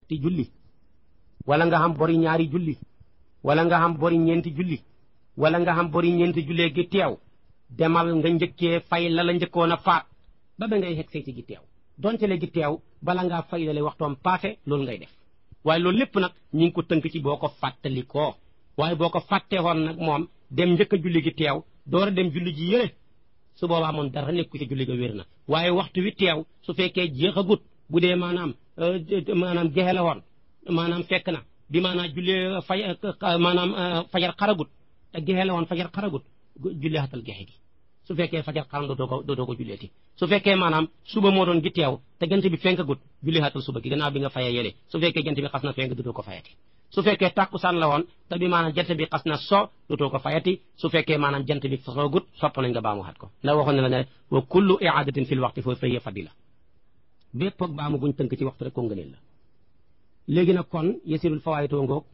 ñetti julli wala nga xam bori ñaari julli wala nga xam bori ñeenti julli wala nga xam bori ñeenti jullee gi teew demal nga njëkkee fay la njëkkoon a faat ba ngay xeg sayti gi teew donte léegi teew bala ngaa fay lale waxtoom paase loolu ngay def waaye loolu lépp nag ñi ngi ko tënk ci boo ko fàttalikoo waaye boo ko fàtteewoon nag moom dem njëkk a julli gi teew door a dem julli ji yële su boobaa moom dara nekku ci julli ga wér na waaye waxtu wi teew su fekkee jeexagut bu dee maanaam gexe la woon maanaam fekk na bi maanaam jullee fajar xaragut te gexe la woon fajar xaragut jullee xatal gexe gi su fekkee fajar xaram dootoo ko julleeti su fekkee maanaam suba moo doon gi teew te jant bi fenkagut julli xatal suba gi gannaaw bi nga fayee yële su fekkee jant bi xas na fenk dootoo ko fayati su fekkee tàkkusaan la woon te bi maanaam jant bi xas na so dootoo ko fayati su fekkee maanaam jant bi soogut sopp nañ nga baamu xat ko ndax waxoon na la ne wa kullu i'adatin fil waqti foofu fay fadila bépp ak baamu guñ tënk ci waxtu rek ko ngëneel la léegi nag kon yasirul fawaayitoo ngoog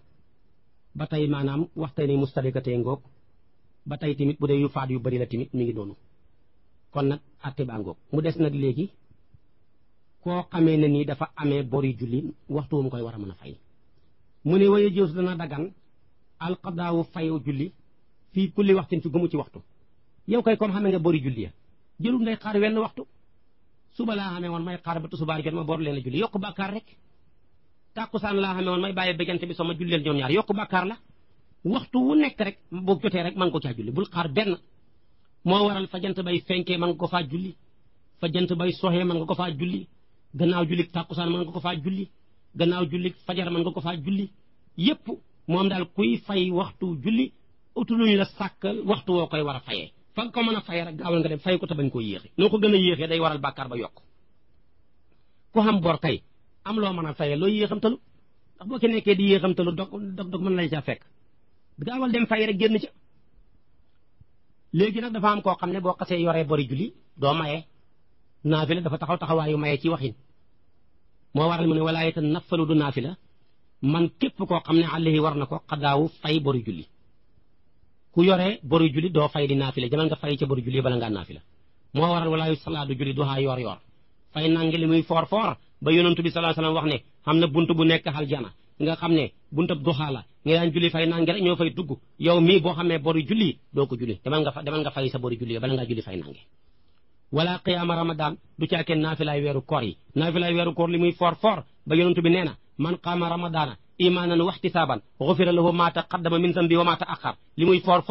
ba tey maanaam waxtay ni mustarikatee ngoog ba tey tamit bu dee yu faat yu bari la tamit mi ngi doonu kon nag atte baa ngoog mu des nag léegi koo xamee ne nii dafa amee bori julli waxtu mu koy war a mën a fay mu ne waye jëws dana dagan alqadaawu fayu julli fii kulli waxtin ci gumu ci waxtu yow kay comme xamee nga bori julli ya jëlul ngay xaar wenn waxtu suba laa xamee woon may xaar ba tusubaar jot ma bor leen a julli yokku bàkkaar rek tàkkusaan laa xamee woon may bàyyi bëggante bi sama julleel ñoom ñaar yokku bàkkaar la waxtu wu nekk rek boo jotee rek man ko caa julli bul xaar benn moo waral fa jant bay fenkee man nga ko faa julli fa jant bay soxee man nga ko faa julli gannaaw julli tàkkusaan man nga ko faa julli gannaaw julli fajar man nga ko faa julli yépp moom daal kuy fay waxtu julli utuluñu la sàkk waxtu woo koy war a fayee fa nga ko mën a fayee rek gaawal nga dem fay ko te bañ koo yéexe noo ko gën a yéexee day waral bàkkaar ba yokk ku xam bor kay am loo mën a fayee looy yéexamtalu ndax boo ci nekkee di yéexamtalu dog mën lay caa fekk gaawal dem fay rek génn ca léegi nag dafa am koo xam ne boo xasee yoree bori julli doo maye naafila dafa taxaw taxawaayu maye ci waxin moo waral mu ne walaa yeta nafalu du naafila man képp koo xam ne alayhi war na ko xadaawu fay bori julli ku yoree bori julli doo fay di naafila jamal nga fay ca bori julli bala ngaa naafila moo waral walaa yu salaadu julli du xaa yor fay nangi li muy foor ba yonentu bi sallallahu alayhi wasallam wax ne xam na bunt bu nekk aljana nga xam ne buntab duxaa la nga daan julli fay nangi rek ñoo fay dugg yow mii boo xamee bori julli doo ko julli demal nga fay sa bori julli bala ngaa julli fay nangi wala qiyaama ramadan du caakeen naafilaay weeru koor yi naafilaay weeru koor li muy foor ba yonentu bi nee na man qaama ramadana imaanan waxtisaaban xufira lahu maa taqaddama min zambi wa maa ta'axxar li muy foor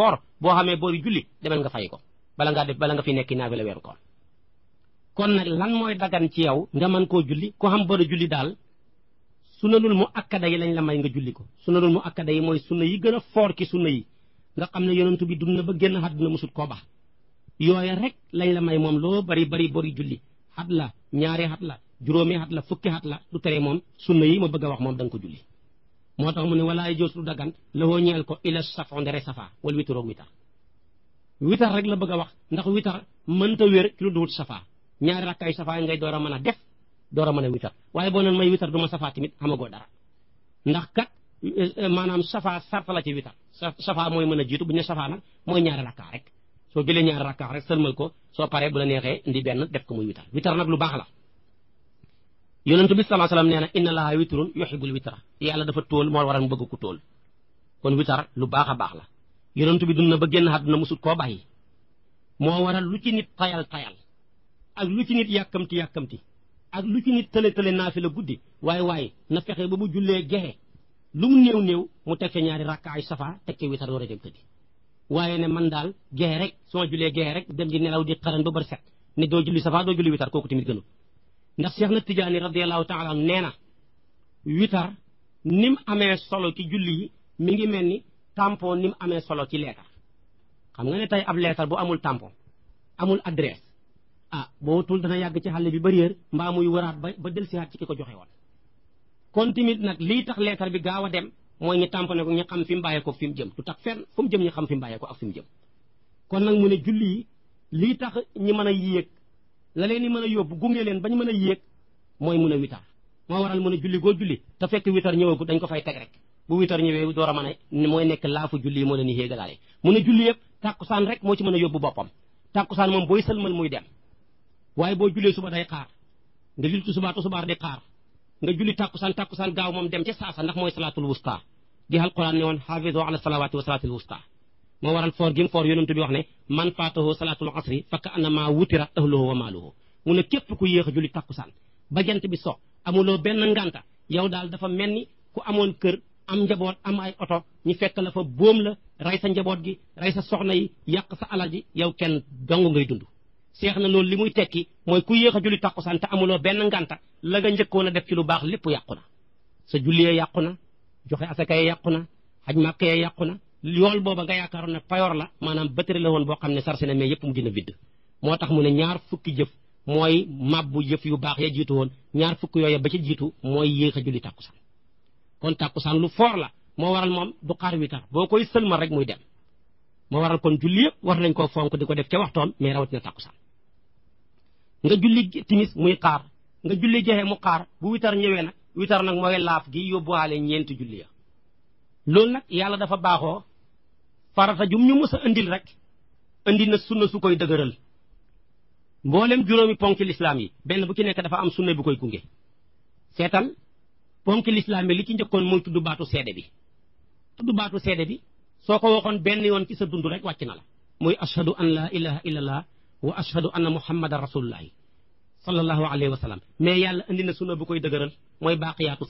boo xamee bori julli demal nga fay ko bala nga fi nekki naafila weeru koor kon nag lan mooy dagan ci yow nga mën koo julli ko xam bori julli daal sunanul mu akkada yi lañ la may nga julli ko sunanul mu akkada yi mooy sunna yi gën a foor ki sunna yi nga xam ne yonentu bi dund na ba génn àdduna musut koo baax yooya rek lañ la may moom loo bari bori julli xat la ñaari xat la juróomi xat la fukki xat la du tere moom sunna yi ma bëgg a wax moom da nga ko julli moo tax mu ne walaay joos lu dagan la woo ñeel ko ila safo ndere safa wala witaroog witar rek la bëgg a wax ndax witar mënta wér ci lu duwut safa ñaari rakkaay safa ngay door a mën a def door a mën a witar waaye boo noon may witar du ma safa tamit xamagoo dara ndax kat maanaam safa sarta la ci witar safa mooy mën a jiitu bu ñu safa nag mooy ñaari rakkaa rek soo jëlee ñaari rakkaa rek sëlmal ko soo paree bu la neexee indi benn def ko muy witar nag lu baax la yonentu bi sallallahu alayhi wasallam nee na inna allaha witrun yuhibbul witra yàlla dafa tóol moo waral mu bëgg ku tóol kon witar lu baax a baax la yonentu bi dund na ba génn àdduna musut koo bàyyi moo waral lu ci nit tayal ak lu ci nit yàkkamti ak lu ci nit tële naafila guddi waaye na fexe ba bu jullee gexe lu mu néew mu teg ca ñaari rakkaay safa teg ca witar door a dem tëddi waaye ne man daal gexe rek su ma jullee gexe rek dem di nelaw di xaran ba bari set ne doo julli safa doo julli witar kooku tamit gënul ndax Cheikh na Tijaani radiyallahu taala an nee na witar ni mu amee solo ci julli yi mi ngi mel ni tampon ni mu amee solo ci leetar xam nga ne tey ab leetar bu amul tampon amul adresse boo tul dana yàgg ci xale bi bari yër mbaa muy waraat ba delsiwaat ci ki ko joxe woon kon tamit nag lii tax leetar bi gaaw a dem mooy ñu tamponné ko ñu xam fi mu bàyyee ko fi mu jëm du tax fenn fu mu jëm ñu xam fi mu bàyyee ko ak fi mu jëm kon nag mu ne julli yi lii tax ñi mën a yéeg la leen ni mën a yóbbu gunge leen bañ mën a yéeg mooy mun a witar moo waral mën a julli goo julli te fekk witar ñëwagut dañ ko fay teg rek bu witar ñëwee door a mën a mooy nekk laafu julli yi moo leen di yéegalaale mun a julli yëpp tàkkusaan rek moo ci mën a yóbbu boppam tàkkusaan moom booy sëlmal muy dem waaye boo jullee suba day xaar nga julli tusubaar di xaar nga julli tàkkusaan gaaw moom dem ca saasa ndax mooy salaatul wusta di alquran ne woon xaafizu ala salawaati wa salaatul wusta moo waral foor gi mu foor yonentu bi wax ne man faatahu salaatul asri fakka annama wutira ahluhu wa maaluhu mu ne képp ku yéex a julli tàkkusaan ba jant bi so amuloo benn nganta yow daal dafa mel ni ku amoon kër am njaboot am ay oto ñu fekk la fa boom la rey sa njaboot gi rey sa soxna yi yàq sa alal ji yow kenn dong ngay dund seex na loolu li muy tekki mooy ku yéex a julli tàkkusaan te amuloo benn nganta la nga njëkkoon a def ci lu baax lépp yàqu na sa julli yàqu na joxe asaka yàqu na xaj màkk yàqu na yool booba nga yaakaaroon ne payor la maanaam batari la woon boo xam ne sarse na mais yëpp mu dina vidd moo tax mu ne ñaar fukki jëf mooy mabbu jëf yu baax ya jiitu woon ñaar fukki yooya ba ci jiitu mooy yéex a julli tàkkusaan kon tàkkusaan lu foor la moo waral moom du xaar witar boo koy sëlmal rek muy dem moo waral kon julli yëpp war nañ koo fonk di ko def ca waxtoom mais rawatina tàkkusaan nga julli timis muy xaar nga julli jeexee mu xaar bu witar ñëwee nag witar nag mooy laaf gi yóbbuwaale ñeenti julli ya loolu nag yàlla dafa baaxoo farata jum ñu mës a indil rek indi na sunna su koy dëgëral mboolem juróomi ponki lislaam yi benn bu ci nekk dafa am sunna bu koy gunge seetal ponki lislaam yi li ci njëkkoon mooy tudd baatu seede bi tudd baatu seede bi soo ko waxoon benn yoon ci sa dund rek wàcc na la muy ashhadu an la ilaha illallah wa ashhadu anna muhammadan rasulullahi sallallahu alayhi wa sallam mais yàlla indi na sunna bu koy dëgëral mooy baaqiyaatu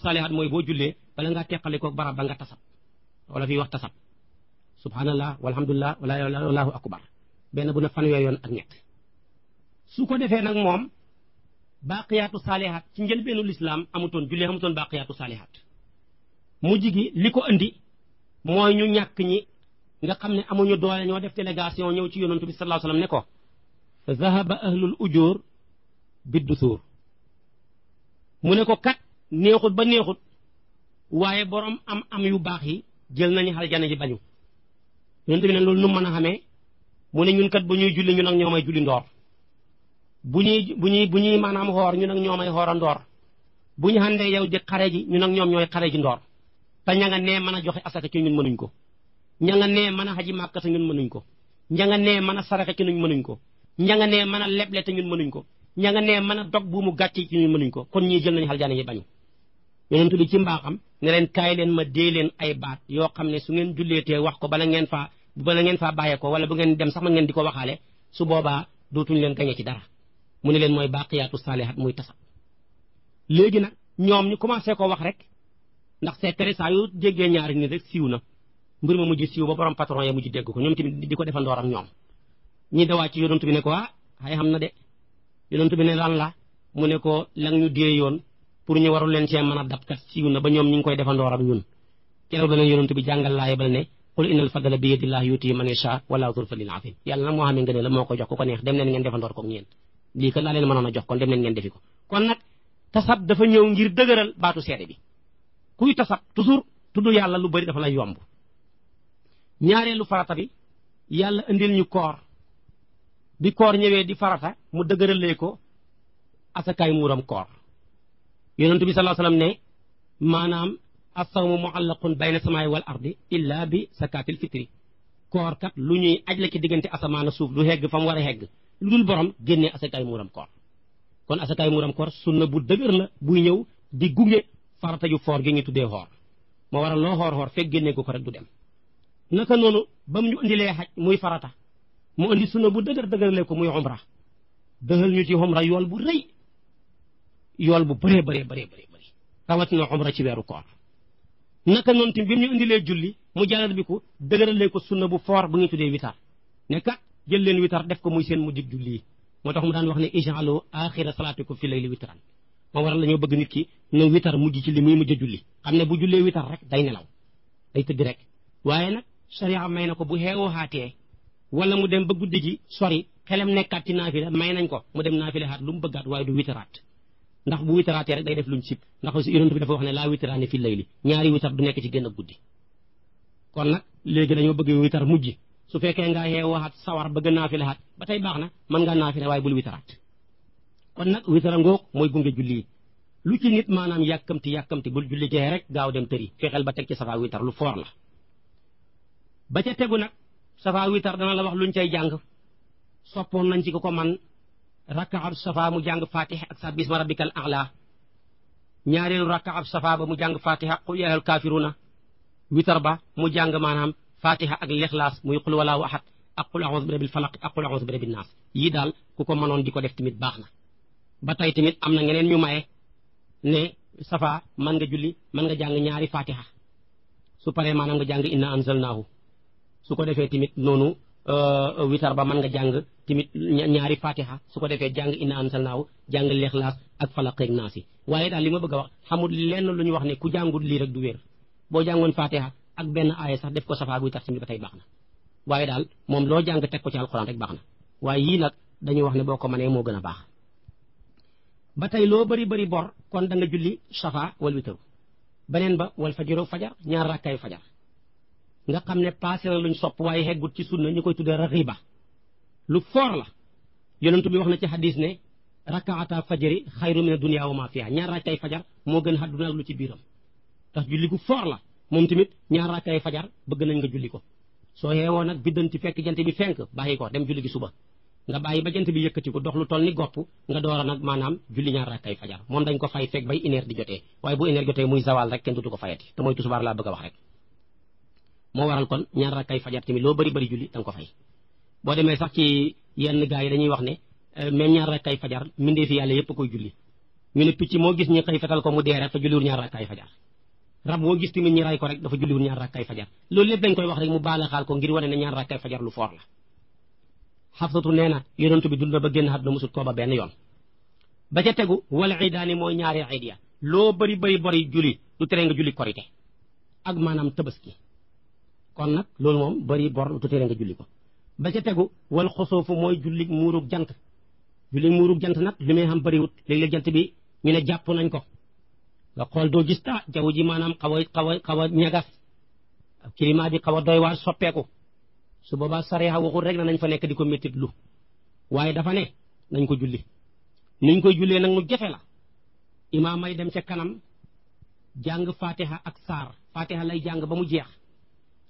saalihaat mooy boo jullee bala ngaa teqale ko barab ba nga tasab wala fi wax tasab subhanallah walhamdulillah wala ilaha illallah wallahu akbar benn bu ne fanweer yoon ak ñett su ko defee nag moom baaqiyaatu saalihaat ci njëlbeenu lislaam amutoon jullee amutoon baaqiyaatu saalihaat mujj gi li ko indi mooy ñu ñàkk ñi nga xam ne amuñu doole ñoo def délégation ñëw ci yonantu bi sallallahu alayhi wasallam ne ko zahaba ahlul ujur biddusuur mu ne ko kat neexut ba neexut waaye borom am yu baax yi jël nañu aljana ji bañu yonantu bi ne loolu nu mën a xamee mu ne ñun kat bu ñuy julli ñun ak ñoomay julli ndoor bu ñuy maanaam xoor ñun ak ñoomay xoora ndoor bu ñu xandee yow di xare ji ñun ak ñoom ñooy xare ji ndoor te ña nga nee mën a joxe asaka ci ñun mënuñ ko ña nga nee mën a xaji màkka te ñun mënuñ ko ña nga nee mën a saraxe ci ñun mënuñ ko ña nga nee mën a leble te ñun mënuñ ko ña nga nee mën a dog bu mu gàcc ci ñun mënuñ ko kon ñii jël nañu aljana yi bañu yonentu bi ci mbaaxam ne leen kaay leen ma dee leen ay baat yoo xam ne su ngeen julleetee wax ko bala ngeen faa bàyyee ko wala bu ngeen dem sax ma ngeen di ko waxaale su boobaa dootuñ leen gañe ci dara mu ne leen mooy baaqiyaatu saalihaat muy tasab léegi nag ñoom ñu commencé ko wax rek ndax secret saa yu jéggee ñaari nit rek siiw na mbir ma mujj siiw ba borom patron ya mujj dégg ko ñoom tamit di ko defandoor ak ñoom ñi dawaa ci yonentu bi ne ko xay xam na de yonentu bi ne lan la mu ne ko lang ñu dee yoon pour ñu warul leen cee mën a dabkat siiw na ba ñoom ñi ngi koy defandoor ak ñun keroog la leen yonentu bi jàngal laay bal ne qul innal fadla bi yadillahi yuti man yasha wala zul fadlil azim yàlla nag moo xam ne nga ne la moo ko jox ku ko neex dem leen ngeen defandoor ko ñeen lii kat laa leen mënoon a jox kon dem leen ngeen defi ko kon nag tasab dafa ñëw ngir dëgëral baatu seede bi kuy tasab toujours tudd yàlla lu bari dafa lay yomb ñaareelu farata bi yàlla indil ñu koor bi koor ñëwee di farata mu dëgëralee ko asakaay muuram koor yonentu bi sallallahu alayhi wasallam ne maanaam as-sawmu mu'allaqun bayna samaa'i wal ardi illa bi zakatil fitri koor kat lu ñuy aj la ci diggante asamaan suuf lu hegg fa mu war a hegg lu dul borom génnee asakaay muuram koor kon asakaay muuram koor sunna bu dëgër la buy ñëw di gunge farata yu foor gi ñu tuddee xoor moo waral loo xoor fekk génnee ko rek du dem naka noonu ba mu ñu indilee xaj muy farata mu indi sunna bu dëgërlee ko muy umra dëxal ñu ci umra yool bu rëy yool bu bëree rawatina umra ci weeru koor naka noonu tamit bi mu ñu indilee julli mu jàllal bi ko dëgëralee ko sunna bu foor bu ñu tuddee witar ne kat jël leen witar def ko muy seen mujjug julli yi moo tax mu daan wax ne ij'alu aaxira salaatikum fi layli witran moo waral la ñoo bëgg nit ki na witar mujj ci li muy mujj julli xam ne bu jullee witar rek day nelaw day tëdd rek waaye nag sharia may na ko bu xeewoo xaatee wala mu dem ba guddi gi sori xelam nekkaat ci naafila may nañ ko mu dem naafila xaat lu mu bëggaat waaye du witaraat ndax bu witaraatee rek day def luñ sib ndax yonent bi dafa wax ne laa witaraane fi layli ñaari witar du nekk ci génn guddi kon nag léegi dañoo bëgg witar mujj su fekkee ngaa xeewoo xaat sawar bëgg naafila xaat ba tey baax na mën ngaa naafila waaye bul witaraat kon nag witara ngoog mooy gunge julli yi lu ci nit maanaam yàkkamti bul julli jeex rek gaaw dem tëri fexeel ba teg ci safa witar lu foor la ba ca tegu nag safa witar dana la wax luñ cay jàng soppoon nañ ci ko man rakkaab safa mu jàng fatiha ak sabbih isma rabbikal a'la ñaareelu rakkaab safa ba mu jàng fatiha qul yaa ayyuhal kaafiruuna witar ba mu jàng maanaam fatiha ak lixlaas muy qul walaahu ahad ak qul a'uuzu bi rabbil falaq ak qul a'uuzu bi rabbin naas yii daal ku ko mënoon di ko def tamit baax na ba tey tamit am na ñeneen ñu maye ne safa mën nga julli mën nga jàng ñaari fatiha su paree maanaam nga jàng inna anzalnaahu su ko defee tamit noonu witar ba mën nga jàng tamit ñaari fatiha su ko defee jàng inna anzalnaahu jàng lixlaas ak falaq ak naas yi waaye daal li ma bëgg a wax xamul lenn lu ñu wax ne ku jàngul lii rek du wér boo jàngoon fatiha ak benn aaya sax def ko safa guy tax tamit ba tey baax na waaye daal moom loo jàng teg ko ci alxuraan rek baax na waaye yii nag dañuy wax ne boo ko mënee moo gën a baax ba tey loo bari bor kon da nga julli safa wal witaru beneen ba wal fajiru fajar ñaar rakkaayu fajar nga xam ne passé na luñ sopp waaye xeggut ci sunna ñu koy tuddee raxiba lu foor la yonentu bi wax na ci hadis ne rakkaata fajari xayru mina dunya wa ma fiha ñaar rakkaayu fajar moo gën àdduna ak lu ci biiram tax julli gu foor la moom tamit ñaar rakkaayu fajar bëgg nañ nga julli ko soo yeewoo nag biddanti fekk jant bi fenk bàyyi ko dem julli gi suba nga bàyyi ba jant bi yëkkati ko dox lu toll ni gopp nga door a nag maanaam julli ñaar rakkay fajar moom dañ ko fay fekk bay une heure di jotee waaye bu une heure jotee muy zawal rek kenn dutu ko fayati te mooy tusubaar laa bëgg a wax rek moo waral kon ñaar rakkay fajar tamit loo bari julli da nga ko fay boo demee sax ci yenn gars yi dañuy wax ne même ñaar rakkay fajar mindee fi yàlla yépp a koy julli ñu ne picc moo gis ñi xëy fetal ko mu dee rek te julliwul ñaar rakkay fajar rab moo gis tamit ñi ray ko rek dafa julliwul ñaar rakkay fajar loolu lépp dañ koy wax rek mu baala xaal ko ngir wane ne ñaar rakkay fajar lu foor la xafsatu nee na yonentu bi dund na ba génn àdduna musut koo ba benn yoon ba ca tegu wala iidaani mooy ñaari iid ya loo bari bori julli du tere nga julli korite ak maanaam tabaski kon nag loolu moom bari bor du tere nga julli ko ba ca tegu wal xosoofu mooy julli muurug jant nag li may xam bariwut léeg-léeg jant bi ñu ne jàpp nañ ko nga xool doo gis jaww ji maanaam xaw a ñagas climat bi xaw a doy waar soppeeku su boobaa sariya waxul rek na nañ fa nekk di ko méttit lu waaye dafa ne nañ ko julli niñ koy jullee nag mu jafe la imaam may dem ca kanam jàng fatiha ak saar fatiha lay jàng ba mu jeex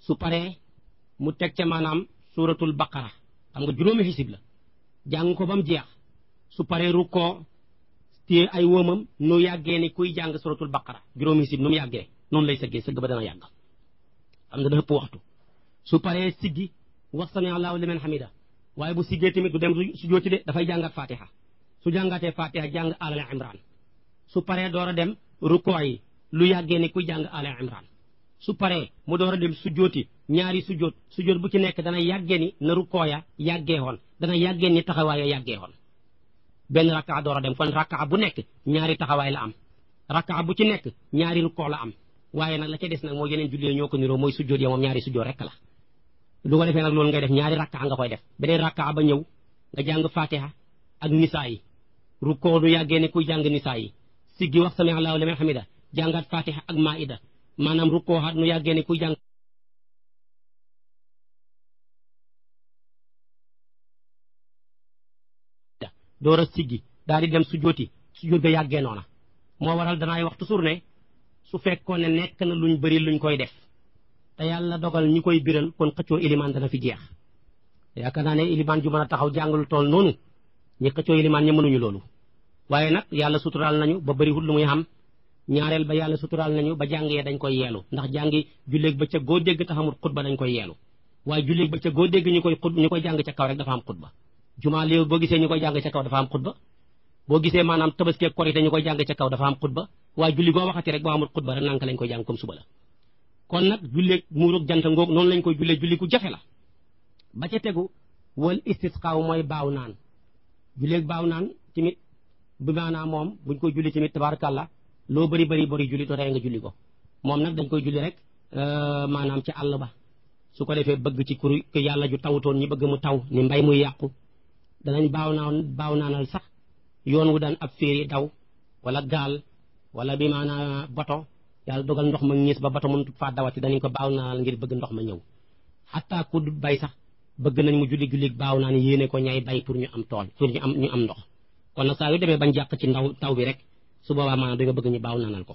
su paree mu teg ca maanaam suratul baqara xam nga juróomi xisib la jàng ko ba mu jeex su paree rukkoo téye ay wóomam nu yàggee ni kuy jàng suratul baqara juróomi xisib nu mu yàggee noonu lay sëggee sëgg ba dana yàgg xam nga dafa ëpp waxtu su paree siggi wax sami allahu liman hamida waaye bu siggee tamit du dem su jooti de dafay jàngat fatiha su jàngatee fatiha jàng ala imran su paree door a dem rukkoo yi lu yàggee ni kuy jàng ala imran su paree mu door a dem sujjooti ñaari sujjoot bu ci nekk dana yàggee ni na rukkoo ya yàggee woon dana yàggee ni taxawaay ya yàggee woon benn rakkaa door a dem kon rakkaa bu nekk ñaari taxawaay la am rakkaa bu ci nekk ñaari rukkoo la am waaye nag la ca des nag moo yeneen julli ñoo ko niroo mooy sujjoot ya moom ñaari sujjoot rek la du ko defee nag loolu ngay def ñaari rakkaa nga koy def beneen rakkaa ba ñëw nga jàng fatiha ak nisaa yi rukkoo du yàggee ni kuy jàng nisaa yi siggi wax sami allahu liman hamida jàngaat fatiha ak maida maanaam rukkoo xaat nu yàggee ni kuy jàng door a siggi daal di dem sujjooti sujjoot ga yàggee noona moo waral danaay wax toujours ne su fekkoon ne nekk na luñ bëri luñ koy def te yàlla dogal ñi koy biral kon xëccoo ilimaan dana fi jeex yaakaar naa ne ilimaan ju mën a taxaw jàngalu tool noonu ñi xëccoo ilimaan ña mënuñu loolu waaye nag yàlla suturaal nañu ba bëriwul lu muy xam ñaareel ba yàlla suturaal nañu ba jàng yee dañ koy yeelu ndax jàngi julleeg ba ca goo dégg taxamul xutba dañ koy yeelu waaye julleeg ba ca goo dégg ñu koy jàng ca kaw rek dafa am xutba jumaa léegi boo gisee ñu koy jàng ca kaw dafa am xutba boo gisee maanaam tabaski ak korite ñu koy jàng ca kaw dafa am xutba waaye julli goo waxati rek boo amul xutba rek nanka lañ koy jàng comme suba la kon nag julleeg muurug jant ngoog noonu lañ koy jullee julli ku jafe la ba ca tegu wal istisqaaw mooy baaw naan julleeg baaw naan tamit bi maanaam moom buñ koy julli tamit tabarakallah loo bari julli to tey nga julli ko moom nag dañ koy julli rek maanaam ci àll ba su ko defee bëgg ci kuru yàlla ju tawutoon ñi bëgg mu taw ni mbay muy yàqu danañ baaw naanal sax yoon wu daan ab féeri daw wala gaal wala bi maanaam bato yàlla dogal ndox ma ñiis ba bato mënut faa dawati danañ ko baaw naanal ngir bëgg ndox ma ñëw xataa ku dut bay sax bëgg nañ mu julli baaw naan yéene ko ñay bay pour ñu am tool pour ñu am ndox kon nag saa yu demee bañ jàq ci taw bi rek su boobaa maanaam da nga bëgg ñu baaw naanal ko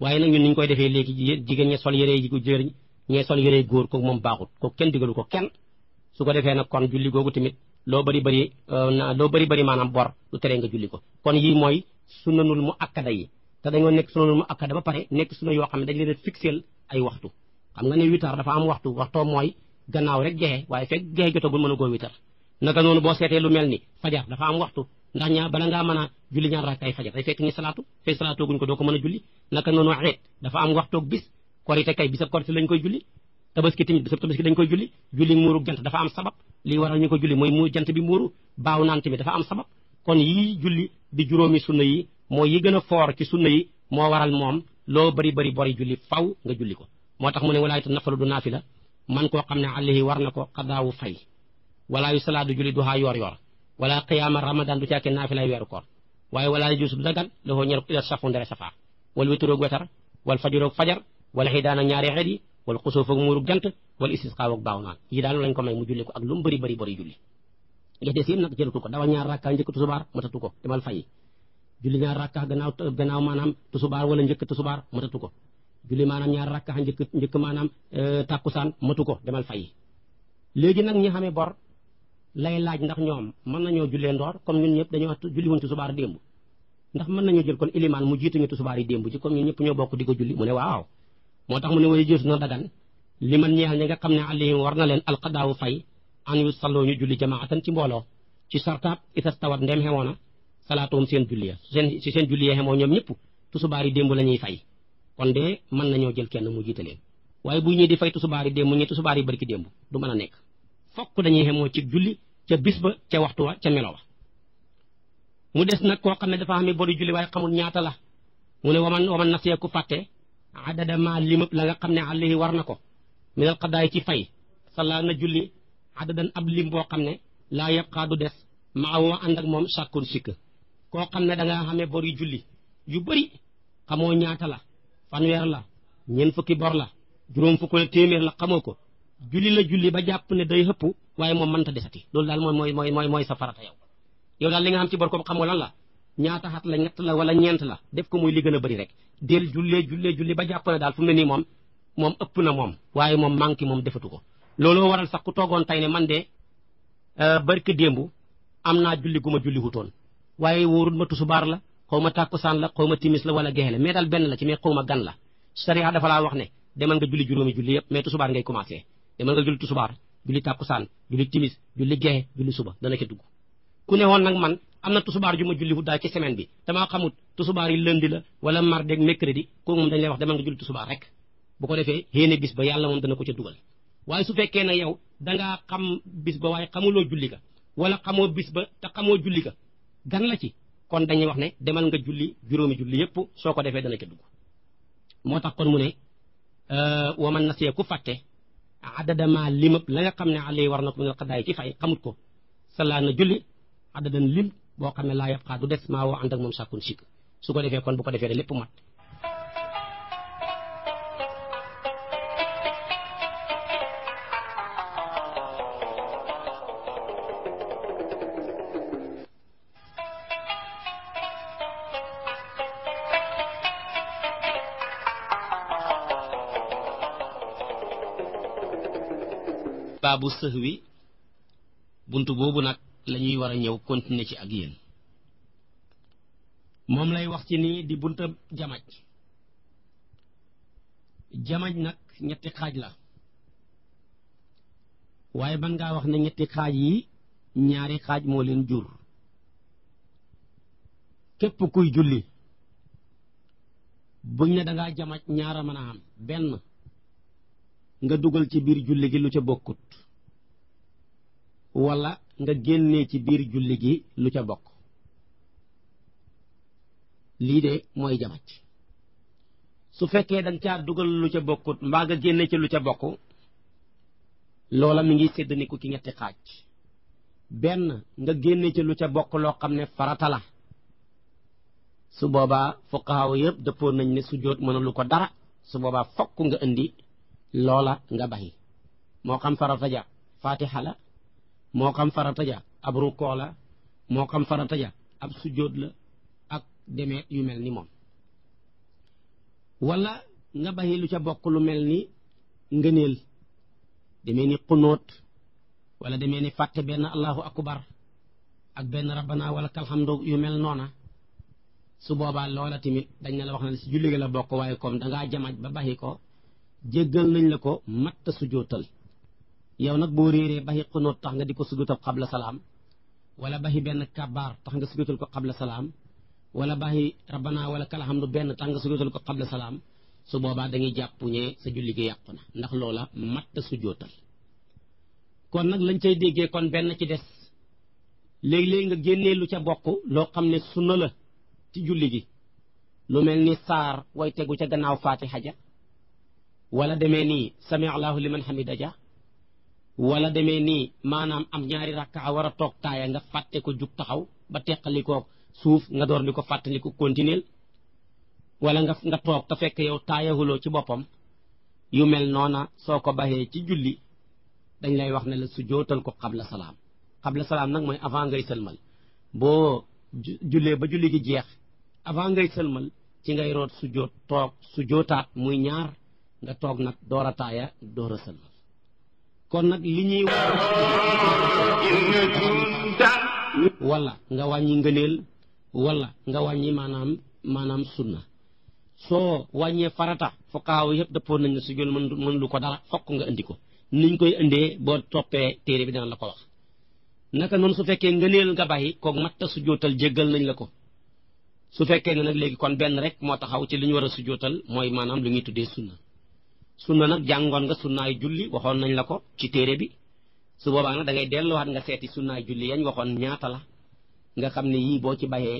waaye nag ñun niñ koy defee léegi jigéen ñe sol yére yi ko jëriñ ñee sol yére góor ko moom baaxut ko kenn digalu ko kenn su ko defee nag kon julli googu tamit loo bari bari maanaam bor du tere nga julli ko kon yii mooy sunnanul mu akkada yi te dañoo nekk sunnanul mu akkada ba pare nekk sunna yoo xam ne dañ leen a fixeel ay waxtu xam nga ne witar dafa am waxtoo mooy gannaaw rek gexe waaye fekk gexe jotagul mën a goo witar naka noonu boo seetee lu mel ni fajar dafa am waxtu ndax bala ngaa mën a julli ñaar rakkaay fajar day fekk ni fekk salaatoo guñ ko doo ko mën a julli naka noonu xeet dafa am waxtoog bis korite kay bisab korite lañ koy julli tabaski tamit bisab tabaski dañ koy julli muuru jant dafa am sabab lii waral ñu ko julli mooy mu jant bi muuru baaw naan tamit dafa am sabab kon yii julli di juróomi sunna yi mooy yi gën a foor ci sunna yi moo waral moom loo bari bori julli faw nga julli ko moo tax mu ne walaaytu nafalu du naafila man koo xam ne alayhi war na ko xadaawu fay walaa yu salaatu julli duhaa yor wala qiyaama ramadan du caake naafilay weeru koor waaye walaa yu juusu du dagan dafa ñel ila safu ndere safaa wal wituroog wetar wal fajuroog fajar wala xiidaan ak ñaari xeet yi wala xusóof ak muurug jant wala istisqaa ak baaw naan yi daal lañ ko may mu julli ko ak lu mu bari julli li des yëpp nag jëratu ko dawal ñaar rakka njëkk tusubaar matatu ko demal fay julli ñaar rakka gannaaw maanaam tusubaar wala njëkk tusubaar matatu ko julli maanaam ñaar rakka njëkk maanaam tàkkusaan matu ko demal fay léegi nag ñi xamee bor lay laaj ndax ñoom mën nañoo jullee ndoor comme ñun ñëpp dañoo julli wuñ tusubaar démb ndax mën nañoo jël kon ilimaan mu jiituñu tusubaar yi démb ci comme ñun ñëpp ñoo bokk di ko julli mu ne waaw moo tax mu ne way jëesu na dagan li man ñeexal ñi nga xam ne alayhim war na leen alqadaawu fay an yu salloo ñu julli jamaatan ci mbooloo ci sartaab itastawat ndem xewoona salaatuhum seen julli ya si seen julli ya xemoo ñoom ñëpp tusubaar yi démb la ñuy fay kon de mën nañoo jël kenn mu jiite leen waaye bu ñii di fay tusubaar yi démb ñi tusubaar yi barki démb du mën a nekk fokk dañuy xemoo ci julli ca bis ba ca waxtu wa ca melo wa mu des nag koo xam ne dafa xam ne bori julli waaye xamul ñaata la mu ne waman nasiya ku fàtte adada ma limab la nga xam ne alayhi war na ko minal qadaay ci fay salla na julli adadan ab lim boo xam ne laa yabqaa du des maawa ànd ak moom sàkkun sikk koo xam ne da nga xamee bor yu julli yu bëri xamoo ñaata la fanweer la ñeent fukki bor la juróom fukk la téeméer la xamoo ko julli ba jàpp ne day xëpp waaye moom mënta desati loolu daal mooy sa farata yow daal li nga xam ci bor ko xamoo lan la ñaata xat la ñett la wala ñeent la def ko muy li gën a bëri rek del julli ba jàpp ne daal fu mu ne nii moom ëpp na moom waaye moom manqué moom defatu ko looloo waral sax ku toogoon tey ne man de barke démb am naa julli gu ma julli wutoon waaye wóorul ma tusubaar la xaw ma tàkkusaan la xaw ma timis la wala gexe la mais daal benn la ci mais xaw ma gan la sariya dafa laa wax ne demal nga julli juróomi julli yëpp mais tusubaar ngay commencé demal nga julli tusubaar julli tàkkusaan julli timis julli gexe julli suba dana ca dugg ku ne woon nag man am na tusubaar ju ma julli wut daal ci semaine bi damaa xamut tusubaar yi lundi la wala mardi ak mercredi kooku moom dañ lay wax demal nga julli tusubaar rek bu ko defee xéene bis ba yàlla moom dana ko ca dugal waaye su fekkee nag yow dangaa xam bis ba waaye xamuloo julli ga wala xamoo bis ba te xamoo julli ga gan la ci kon dañuy wax ne demal nga julli juróomi julli yépp soo ko defee dana ca dugg moo tax kon mu ne waman nasiya ku fàtte adadama limab la nga xam ne alay war na ko minal qadaay ci fay xamut ko salla na julli adadan lim boo xam ne laa yabqaa du des maa woo ànd ak moom sàkkun sikk su ko defee kon bu ko defee de lépp mat baabu sahwi buntu boobu nag lañuy war a ñëw continuer ci ak yéen moom lay wax ci nii di bunta jamaj nag ñetti xaaj la waaye man ngaa wax ne ñetti xaaj yi ñaari xaaj moo leen jur képp kuy julli buñ ne dangaa jamaj ñaara mën a am benn nga dugal ci biir julli gi lu ca bokkut wala nga génnee ci biir julli gi lu ca bokk lii de mooy jamaj su fekkee danga caa dugal lu ca bokkut mbaa nga génne ci lu ca bokk loola mi ngi séddaniku ci ñetti xaaj benn nga génne ci lu ca bokk loo xam ne farata la su boobaa fuqahaa yëpp dëppoo nañ ne sujjóot mënulu ko dara su boobaa fokk nga indi loola nga baxi moo xam farata ja fatiha la moo xam farata ja ab rukkoo la moo xam farata ja ab sujjóot la ak demeet yu mel ni moom wala nga baxi lu ca bokk lu mel ni ngëneel demee ni xunóot wala demee ni fàtte benn allahu akbar ak benn rabbana wala kalhamdu yu mel noona su boobaa loola tamit dañ ne la wax na si julli gi la bokk waaye comme dangaa jamaj ba baxi ko jéggal nañ la ko matta sujootal yow nag boo réeree baxi xunóot tax nga di ko sujootal xabla salaam wala baxi benn kabaar tax nga sujootal ko xabla salaam wala baxi rabbana wala kalhamdu benn tax nga sujootal ko xabla salaam su boobaa dañuy jàpp ñee sa julli gi yàqu na ndax loola matta sujootal kon nag lañ cay déggee kon benn ci des léegi-léegi nga génnee lu ca bokk loo xam ne sunna la ci julli gi lu mel ni saar way tegu ca gannaaw faatiha ja wala demee nii sami allahu liman hamida ja wala demee nii maanaam am ñaari rakka war a toog taaya nga fàtte ko jug taxaw ba teqalikoo suuf nga door di ko fàttali ko continuer wala nga toog te fekk yow taayahuloo ci boppam yu mel noona soo ko baxee ci julli dañ lay wax ne la sujootal ko xabla salaam nag mooy avant ngay sëlmal boo jullee ba julli gi jeex avant ngay sëlmal ci ngay root sujoot toog sujootaat muy ñaar nga toog nag door a taaya door a sëlmal kon nag li ñuy wala nga wàññi ngëneel wala nga wàññi maanaam sunna soo wàññee farata fuqaaw yëpp dëppoon nañ ne sujoot mën lu ko dara fokk nga indi ko niñ koy indee boo toppee téere bi dana la ko wax naka noonu su fekkee ngëneel nga bàyyi kook matta sujootal jéggal nañ la ko su fekkee ne nag léegi kon benn rek moo taxaw ci li ñu war a sujootal mooy maanaam lu ñuy tuddee sunna nag jàngoon nga sunnaay julli waxoon nañ la ko ci téere bi su boobaa nag da ngay delluwaat nga seeti sunnaay julli yañ waxoon ñaata la nga xam ne yii boo ci bayee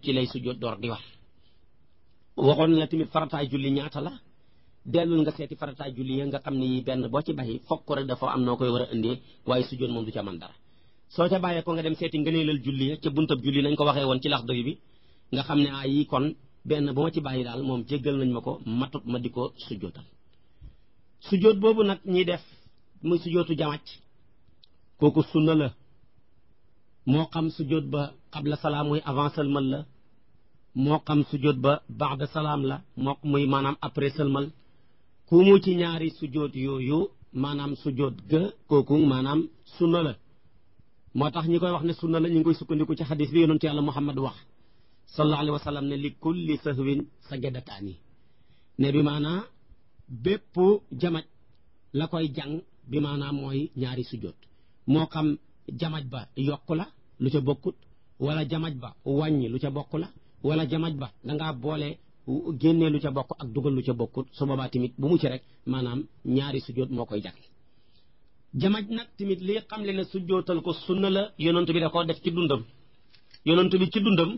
ci lay sujoot door di wax waxoon la tamit farataay julli ñaata la dellul nga seeti farataay julli ya nga xam ne yii benn boo ci baxi fokk rek dafa am noo koy war a indee waaye sujoot moom du ca man dara soo ca bàyyee ko nga dem seeti ngëneelal julli ya ca buntab julli nañ ko waxee woon ci Laxdari bi nga xam ne yii kon benn bu ma ci bàyyi daal moom jéggal nañ ma ko matut ma di ko sujootal sujoot boobu nag ñuy def muy sujootu jamaj kooku sunna la moo xam sujoot ba qabla salaam muy avant sëlmal la moo xam sujoot ba ba'da salaam la moo muy maanaam après sëlmal ku mu ci ñaari sujoot yooyu maanaam sujoot ga kooku maanaam sunna la moo tax ñi koy wax ne sunna la ñu ngi koy sukkandiku ci xadis bi yonentu yàlla Muhammad wax sallallahu alayhi wa sallam ne li kulli sahwin sajadataani ne bi maanaa bépp jamaj la koy jàng bi maanaam mooy ñaari sujoot moo xam jamaj ba yokku la lu ca bokkut wala jamaj ba wàññi lu ca bokk la wala jamaj ba dangaa boole génnee lu ca bokk ak dugal lu ca bokkut su boobaa tamit bu mu ci rek maanaam ñaari sujoot moo koy jàng jamaj nag tamit li xam le ne sujootal ko sunna la yonent bi da ko def ci dundam yonent bi ci dundam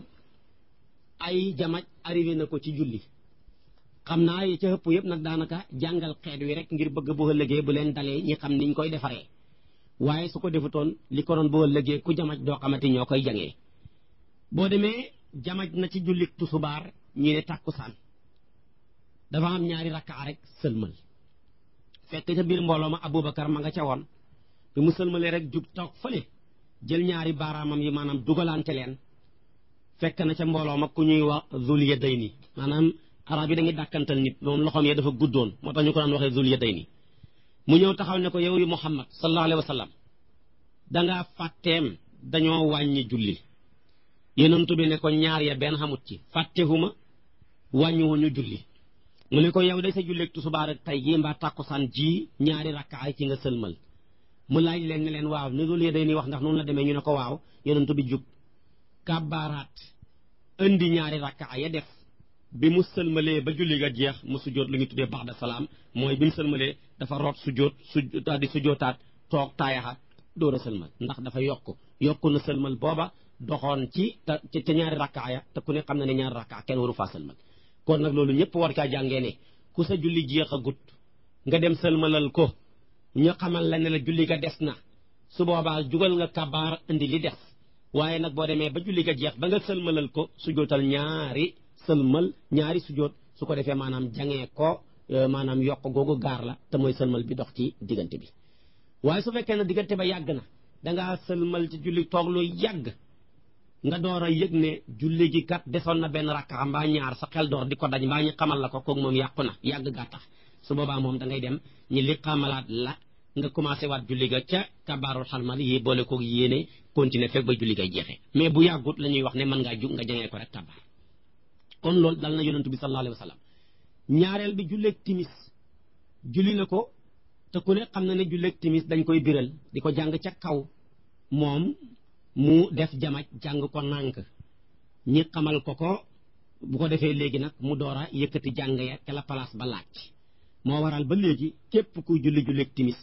ay jamaj arrivé na ko ci julli xam naa yi ca ëpp yëpp nag daanaka jàngal xeet wi rek ngir bëgg boo ëllëgee bu leen dalee ñi xam niñ koy defaree waaye su ko defutoon li ko doon boo ëllëgee ku jamaj doo xamante ñoo koy jangee boo demee jamaj na ci julli tusubaar ñi ne tàkkusaan dafa am ñaari rakkaa rek sëlmal fekk ca biir mbooloo ma Abubakar ma nga ca woon bi mu sëlmalee rek jug toog fële jël ñaari baaraamam yi maanaam dugalante leen fekk na ca mbooloo ma ku ñuy wax zul yadayni maanaam arab yi dañuy dàkkantal nit moom loxoom ya dafa guddoon moo tax ñu ko daan waxee zul yadayni mu ñëw taxaw ne ko yow yu Muhammad sallallahu alayhi wa sallam dangaa fàtteem dañoo wàññi julli yonent bi ne ko ñaar ya benn xamut ci fàttewuma wàññiwuñu julli mu ne ko yow day sa julleeg tusubaar ak tey jii mbaa tàkkusaan ji ñaari rakkaay ci nga sëlmal mu laaj leen ne leen waaw ni zul yadayni wax ndax noonu la demee ñu ne ko waaw yonent bi jug kàbbaaraat indi ñaari rakkaay ya def bi mu sëlmalee ba julli ga jeex mu sujjóot lu ñu tuddee ba'da salaam mooy bi mu sëlmalee dafa root sujjóot daal di sujjóotaat toog taayaxaat door a sëlmal ndax dafa yokku na sëlmal booba doxoon ci te ñaari rakkaaya te ku ne xam na ne ñaari rakkaa kenn waru faa sëlmal kon nag loolu ñëpp war kaa jàngee ne ku sa julli jeex a gut nga dem sëlmalal ko ñu xamal la ne la julli ga des na su boobaa jugal nga kabaar indi li des waaye nag boo demee ba julli ga jeex ba nga sëlmalal ko sujjóotal ñaari sëlmal ñaari sujoot su ko defee maanaam jangee ko maanaam yokk googu gaar la te mooy sëlmal bi dox ci diggante bi waaye su fekkee ne diggante ba yàgg na dangaa sëlmal ci julli toog lu yàgg nga door a yëg ne julli gi kat desoon na benn rakka mbaa ñaar sa xel door di ko daj mbaa ñu xamal la ko kooku moom yàqu na yàgg gaa tax su boobaa moom da ngay dem ñi li xamalaat la nga commencé waat julli ga ca kabaarul xarmal yi boole ko yéene continuer fekk ba julli gay jeexee mais bu yàggut la ñuy wax ne mën ngaa jug nga jangee ko rek kabaar kon loolu dal na yonentu bi sallallahu alayhi wa sallam ñaareel bi julleeg timis julli na ko te ku ne xam na ne julleeg timis dañ koy biral di ko jàng ca kaw moom mu def jamaj jàng ko nànk ñi xamal ko bu ko defee léegi nag mu door a yëkkati jàng ya ca la place ba laaj moo waral ba léegi képp kuy julleeg timis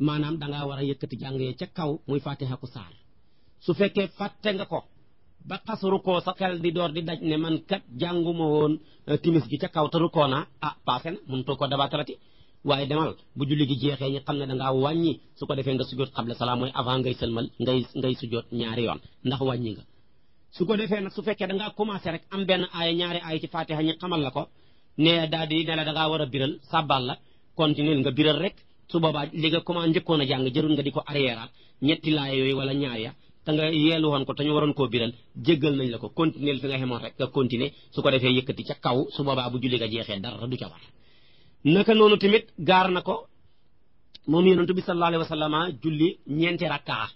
maanaam dangaa war a yëkkati jàng ya ca kaw muy fatiha ku saar su fekkee fàtte nga ko ba xas rukkoo sa xel di door di daj ne man kat jànguma woon timis gi ca kaw te rukkoo naa passé na mënutoo ko dabaatalati waaye demal bu julli gi jeexee ñi xam ne dangaa wàññi su ko defee nga sujjoot xabla salaam mooy avant ngay sëlmal ngay sujjoot ñaari yoon ndax wàññi nga su ko defee nag su fekkee dangaa commencé rek am benn aaya ñaari aaya ci fatiha ñi xamal la ko ne daal di ne la dangaa war a biral sàbbal la continuer nga biral rek su boobaa li nga commencé njëkkoon a jàng jërul nga di ko arriéraat ñetti laaya yooyu wala ñaar ya te nga yeelu woon ko te ñu waroon koo biral jéggal nañ la ko continuer fi nga xemoon rek nga continuer su ko defee yëkkati ca kaw su boobaa bu julli nga jeexee dara du ca war naka noonu tamit gaar na ko moom yonent bi sallallahu alayhi wa sallam julli ñeenti rakkaa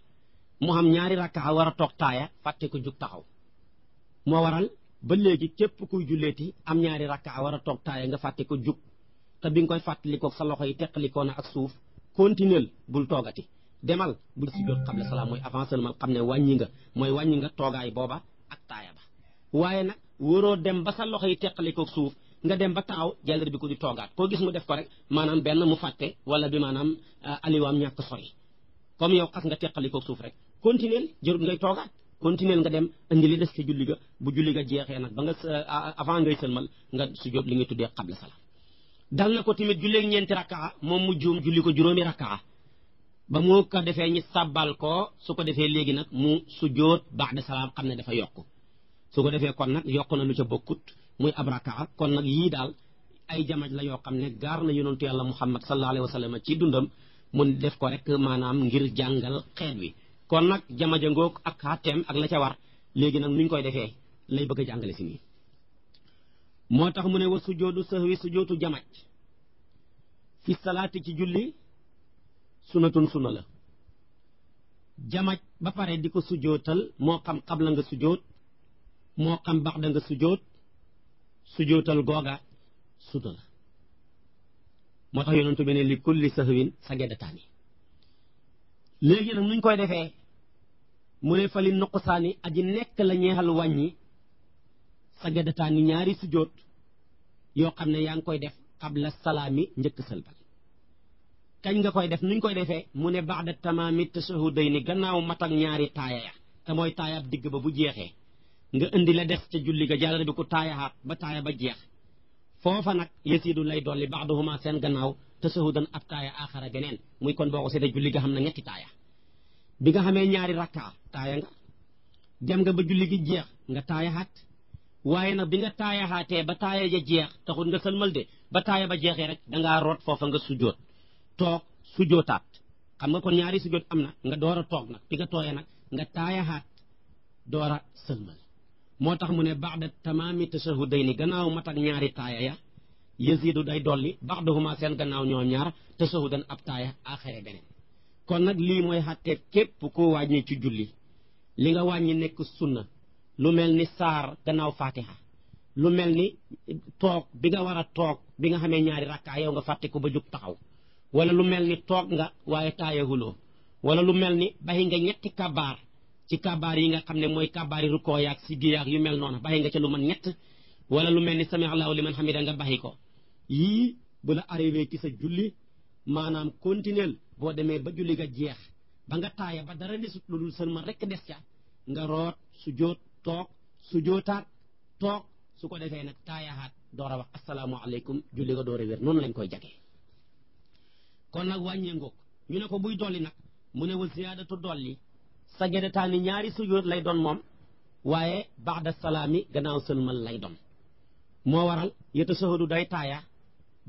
mu xam ñaari rakkaa war a toog taaya fàtte ko jug taxaw moo waral ba léegi képp kuy julleeti am ñaari rakkaa war a toog taaya nga fàtte ko jug te bi nga koy fàttalikoo sa loxo yi teqalikoo na ak suuf continuel bul toogati demal bul sujjóot xabla salaam mooy avant seulement xam ne wàññi nga toogaay booba ak taaya ba waaye nag waroo dem ba sa loxo yi teqalikoo suuf nga dem ba taxaw jàllar bi ko di toogaat koo gis mu def ko rek maanaam benn mu fàtte wala bi maanaam aliwaam ñàkk sori comme yow xas nga teqalikoo suuf rek continuel jërut ngay toogaat continuel nga dem indi li des ci julli ga bu julli ga jeexee nag ba nga avant ngay sëlmal nga sujjóot li ngay tuddee xabla salaam dal na ko tamit julleeg ñeenti rakkaa moom mu juum julli ko juróomi rakkaa ba mu ko defee ñi sàbbal ko su ko defee léegi nag mu sujjóot ba'da salaam xam ne dafa yokk su ko defee kon nag yokk na lu ca bokkut muy ab rakkaa kon nag yii daal ay jamaj la yoo xam ne gaar na yonentu yàlla muhammad sallallahu alayhi wa sallam ci dundam mun def ko rek maanaam ngir jàngal xeet wi kon nag jamaja ngoog ak xàtteem ak la ca war léegi nag nuñ koy defee lay bëgg a jàngale si nii moo tax mu ne wa sujoodu sahwi sujootu jamaj fi salaati ci julli sunatun sunna la jamaj ba pare di ko sujootal moo xam xabla nga sujoot moo xam baxda nga sujootal googa sunna la moo tax yonentu bi ne li kulli sahwin sajadataani léegi nag nuñ koy defee mu ne fa li nuqsaani aji nekk la ñeexal wàññi sajadataani ñaari sujoot yoo xam ne yaa ngi koy def qabla salaami njëkk sëlbal kañ nga koy def nuñ koy defee mu ne ba'da tamaami tashahhudayni gannaaw mat ak ñaari taaya ya te mooy taayab digg ba bu jeexee nga indi la des ca julli ga jàllale bi ko taayaxaat ba taaya ba jeex foofa nag yasiidu lay dolli ba'duhuma seen gannaaw tashahudan ab taaya aaxara beneen muy kon boo ko seetee julli ga xam na ñetti taaya bi nga xamee ñaari rakkaa taaya nga dem nga ba julli gi jeex nga taayaxaat waaye nag bi nga taayaxaatee ba taaya ja jeex taxul nga sëlmal de ba taaya ba jeexee rek dangaa root foofa nga sujjóot toog sujjóotaat xam nga kon ñaari sujjóot am na nga door a toog nag bi nga tooyee nag nga taayaxaat door a sëlmal moo tax mu ne ba'da tamaami tashahhudayni gannaaw mat ak ñaari taaya ya yasiidu day dolli ba'duhuma seen gannaaw ñoom ñaar tashahudan ab taaya aaxare beneen kon nag lii mooy xàtteeb képp koo wàññi ci julli li nga wàññi nekk sunna lu mel ni saar gannaaw fatiha lu mel ni toog bi nga war a toog bi nga xamee ñaari rakkaa yow nga fàtte ko ba jóg taxaw wala lu mel ni toog nga waaye taayahuloo wala lu mel ni baxi nga ñetti kabaar ci kabaar yi nga xam ne mooy kabaar yi rukkoo yaag si giyaag yu mel noonu baxi nga ca lu man ñett wala lu mel ni sami allahu liman hamida nga baxi ko yii bu la arrivé ci sa julli maanaam continuel boo demee ba julli ga jeex ba nga taaya ba dara desut lu dul sëlmal rekk des ca nga root sujjóot toog sujjóotaat toog su ko defee nag taayaxaat door a wax asalaamaaleykum julli ga door a wér noonu lañ koy jagee kon nag wàññee ngoog ñu ne ko buy dolli nag mu ne wa ziyaadatu dolli sajadataani ñaari sujjóot lay doon moom waaye ba'da salaami gannaaw sëlmal lay doon moo waral yatashahhadu day taaya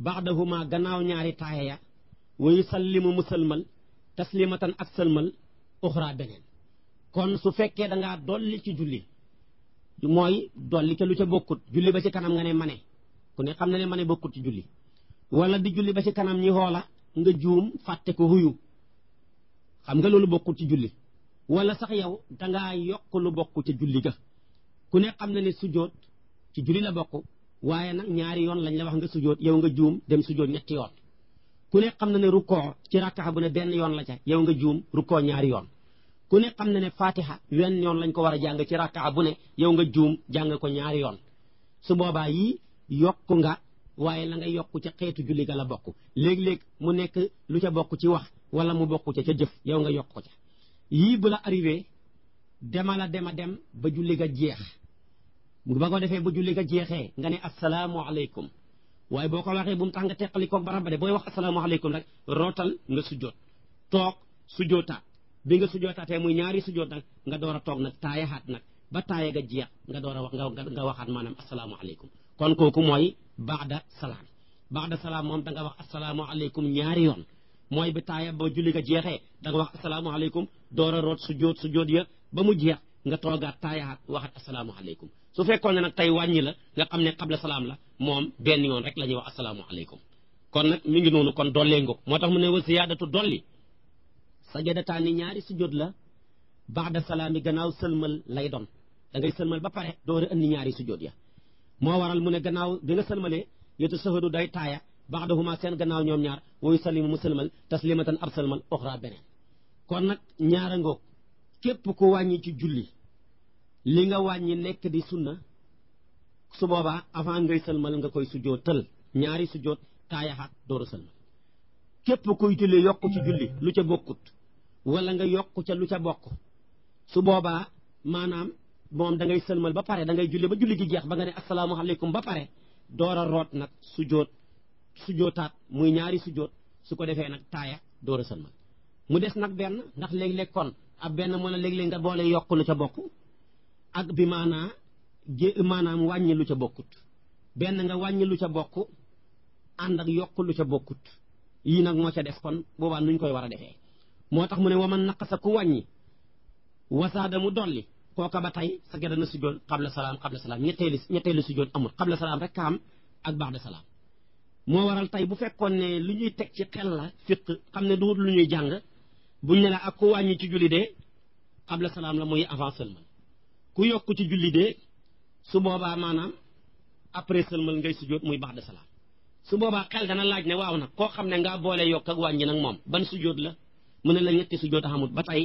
ba'dahuma gannaaw ñaari taaya ya wa yusallimu mu sëlmal taslimatan ak sëlmal uxra beneen kon su fekkee dangaa dolli ci julli mooy dolli ca lu ca bokkut julli ba ci kanam nga ne mane ku ne xam na ne mane bokkut ci julli wala di julli ba ci kanam ñi xoola nga juum fàtte ko huyu xam nga loolu bokkul ci julli wala sax yow dangaa yokk lu bokk ca julli ga ku ne xam na ne sujjóot ci julli la bokk waaye nag ñaari yoon lañ la wax nga sujjóot yow nga juum dem sujjóot ñetti yoon ku ne xam na ne rukkoo ci rakka bu ne benn yoon la ca yow nga juum rukkoo ñaari yoon ku ne xam na ne fatiha wenn yoon lañ ko war a jàng ci rakka bu ne yow nga juum jàng ko ñaari yoon su boobaa yii yokk nga waaye la nga yokk ca xeetu julli ga la bokk léeg-léeg mu nekk lu ca bokk ci wax wala mu bokk ca jëf yow nga yokk ko ca yii bu la arrivé dema dem ba julli ga jeex ba ko defee ba julli ga jeexee nga ne asalaamaaleykum waaye boo ko waxee bu mu tax nga teqali koog barab ba de booy wax asalaamaaleykum rek rootal nga sujjoot toog sujjootaat bi nga sujjootaatee muy ñaari sujjoot nag nga door a toog nag taayaxaat nag ba taaya ga jeex nga door a wax nga waxaat maanaam asalaamaaleykum kon kooku mooy baada salaam moom da nga wax asalaamaaleykum ñaari yoon mooy bi taaya ba julli ga jeexee da nga wax asalaamaaleykum door a root sujjoot ya ba mu jeex nga toogaat taayaxaat waxaat asalaamaaleykum su fekkoon ne nag tey wàññi la nga xam ne xabla salaam la moom benn yoon rek la ñuy wax asalaamaaleykum kon nag mi ngi noonu kon dollee ngo moo tax mu ne wa siyaadatu dolli sajadataani ñaari sujjóot la baada salaam yi gannaaw sëlmal lay doon da ngay sëlmal ba pare door a andi ñaari sujjóot ya moo waral mu ne gannaaw bi nga sëlmalee yetu sahadu day taaya baadahuma seen gannaaw ñoom ñaar woyu salimu mu sëlmal taslimatan ab sëlmal oxra beneen kon nag ñaara ngoog képp ku wàññi ci julli li nga wàññi nekk di sunna su boobaa avant ngay sëlmal nga koy sujjóotal ñaari sujjóot taayaxaat door a sëlmal képp kuy julli yokk ci julli lu ca bokkut wala nga yokk ca lu ca bokk su boobaa maanaam moom da ngay sëlmal ba pare da ngay julli ba julli gi jeex ba nga ne asalaamaaleykum ba pare door a root nag sujjóotaat muy ñaari sujjóot su ko defee nag taaya door a sëlmal mu des nag benn ndax léeg-léeg kon ab benn mën a léeg-léeg nga boole yokk lu ca bokk ak bi maanaam wàññi lu ca bokkut benn nga wàññi lu ca bokk ànd ak yokk lu ca bokkut yii nag moo ca des kon boobaa nuñ koy war a defee moo tax mu ne waman naqasa ku wàññi wasaada mu dolli kooka ba tey sa geda na sujjóot xabla salaam ñetteelu sujjóot amul xabla salaam rek ka am ak ba'da salaam moo waral tey bu fekkoon ne lu ñuy teg ci xel la fiq xam ne du lu ñuy jàng buñ ne la ak ku wàññi ci julli de xabla salaam la muy avant sëlmal ku yokk ci julli de su boobaa maanaam après sëlmal ngay sujjóot muy ba'da salaam su boobaa xel dana laaj ne waaw nag koo xam ne ngaa boole yokk ak wàññi nag moom ban sujjóot la mu ne la ñetti sujjóot xamut ba tey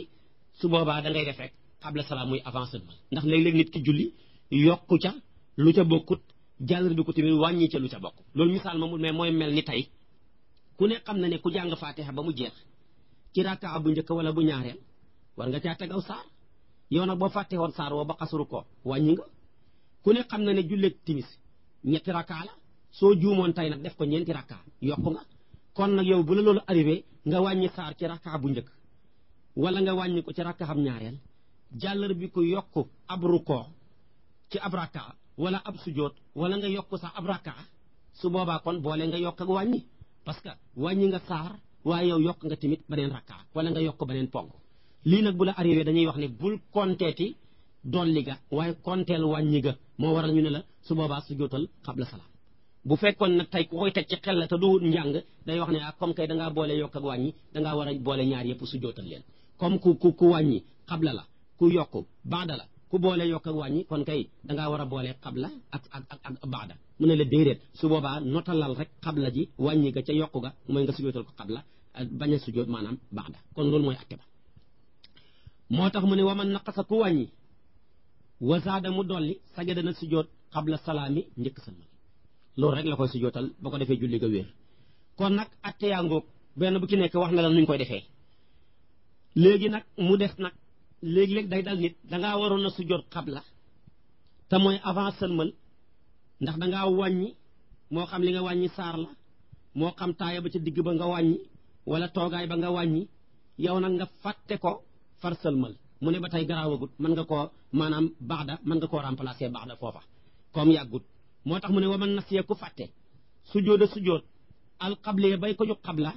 su boobaa da ngay def rek xabla salaam muy avant sëlmal ndax léeg-léeg nit ki julli yokku ca lu ca bokkut jàllar bi ko tamit wàññi ca lu ca bokk loolu misaal ma mu mais mooy mel ni tey ku ne xam na ne ku jàng faatiha ba mu jeex ci rakka bu njëkk wala bu ñaareel war nga caa tegaw saar yow nag boo fàtte woon saar woo ba xasuru ko wàññi nga ku ne xam na ne julleeg timis ñetti rakka la soo juumoon tey nag def ko ñeenti rakka yokku nga kon nag yow bu la loolu arrivé nga wàññi saar ci rakka bu njëkk wala nga wàññi ko ci rakka xam ñaareel jàllar bi ko yokk ab rukkoo ci ab rakka wala ab sujoot wala nga yokk sax ab rakka su boobaa kon boole nga yokk ak wàññi parce que wàññi nga saar waaye yow yokk nga tamit beneen rakka wala nga yokk beneen ponk lii nag bu la arrivé dañuy wax ne bul konteeti dolli ga waaye konteel wàññi ga moo waral ñu ne la su boobaa sujootal xabla salaam bu fekkoon nag tey ku koy teg ci xel la te du njàng day wax ne ah comme kay dangaa boole yokk ak wàññi dangaa war a boole ñaar yëpp sujootal leen comme ku wàññi xabla la ku yokk baada la ku boole yokk ak wàññi kon kay dangaa war a boole xabla ak baada mu ne la déedéet su boobaa notalal rek xabla ji wàññi ga ca yokk ga mooy nga sujootal ko xabla bañ a sujoot maanaam baada kon loolu mooy atte ba moo tax mu ne waman naqasa ku wàññi wasaada mu dolli sajada na sujoot xabla salaami njëkk sëlmal loolu rek la koy sujootal ba ko defee julli ga wér kon nag atte yaa ngoog benn bu ci nekk wax na la nuñ koy defee léegi nag mu des nag léegi-léeg day dal nit dangaa waroon a sujjoot xabla te mooy avant sëlmal ndax dangaa wàññi moo xam li nga wàññi saar la moo xam taaya ba ca digg ba nga wàññi wala toogaay ba nga wàññi yow nag nga fàtte ko far sëlmal mu ne ba tey garaawagut mën nga koo maanaam baada mën nga koo remplacer baada foofa comme yàggut moo tax mu ne wa man nasiya ku fàtte sujjoot al xable bay ko jóg xabla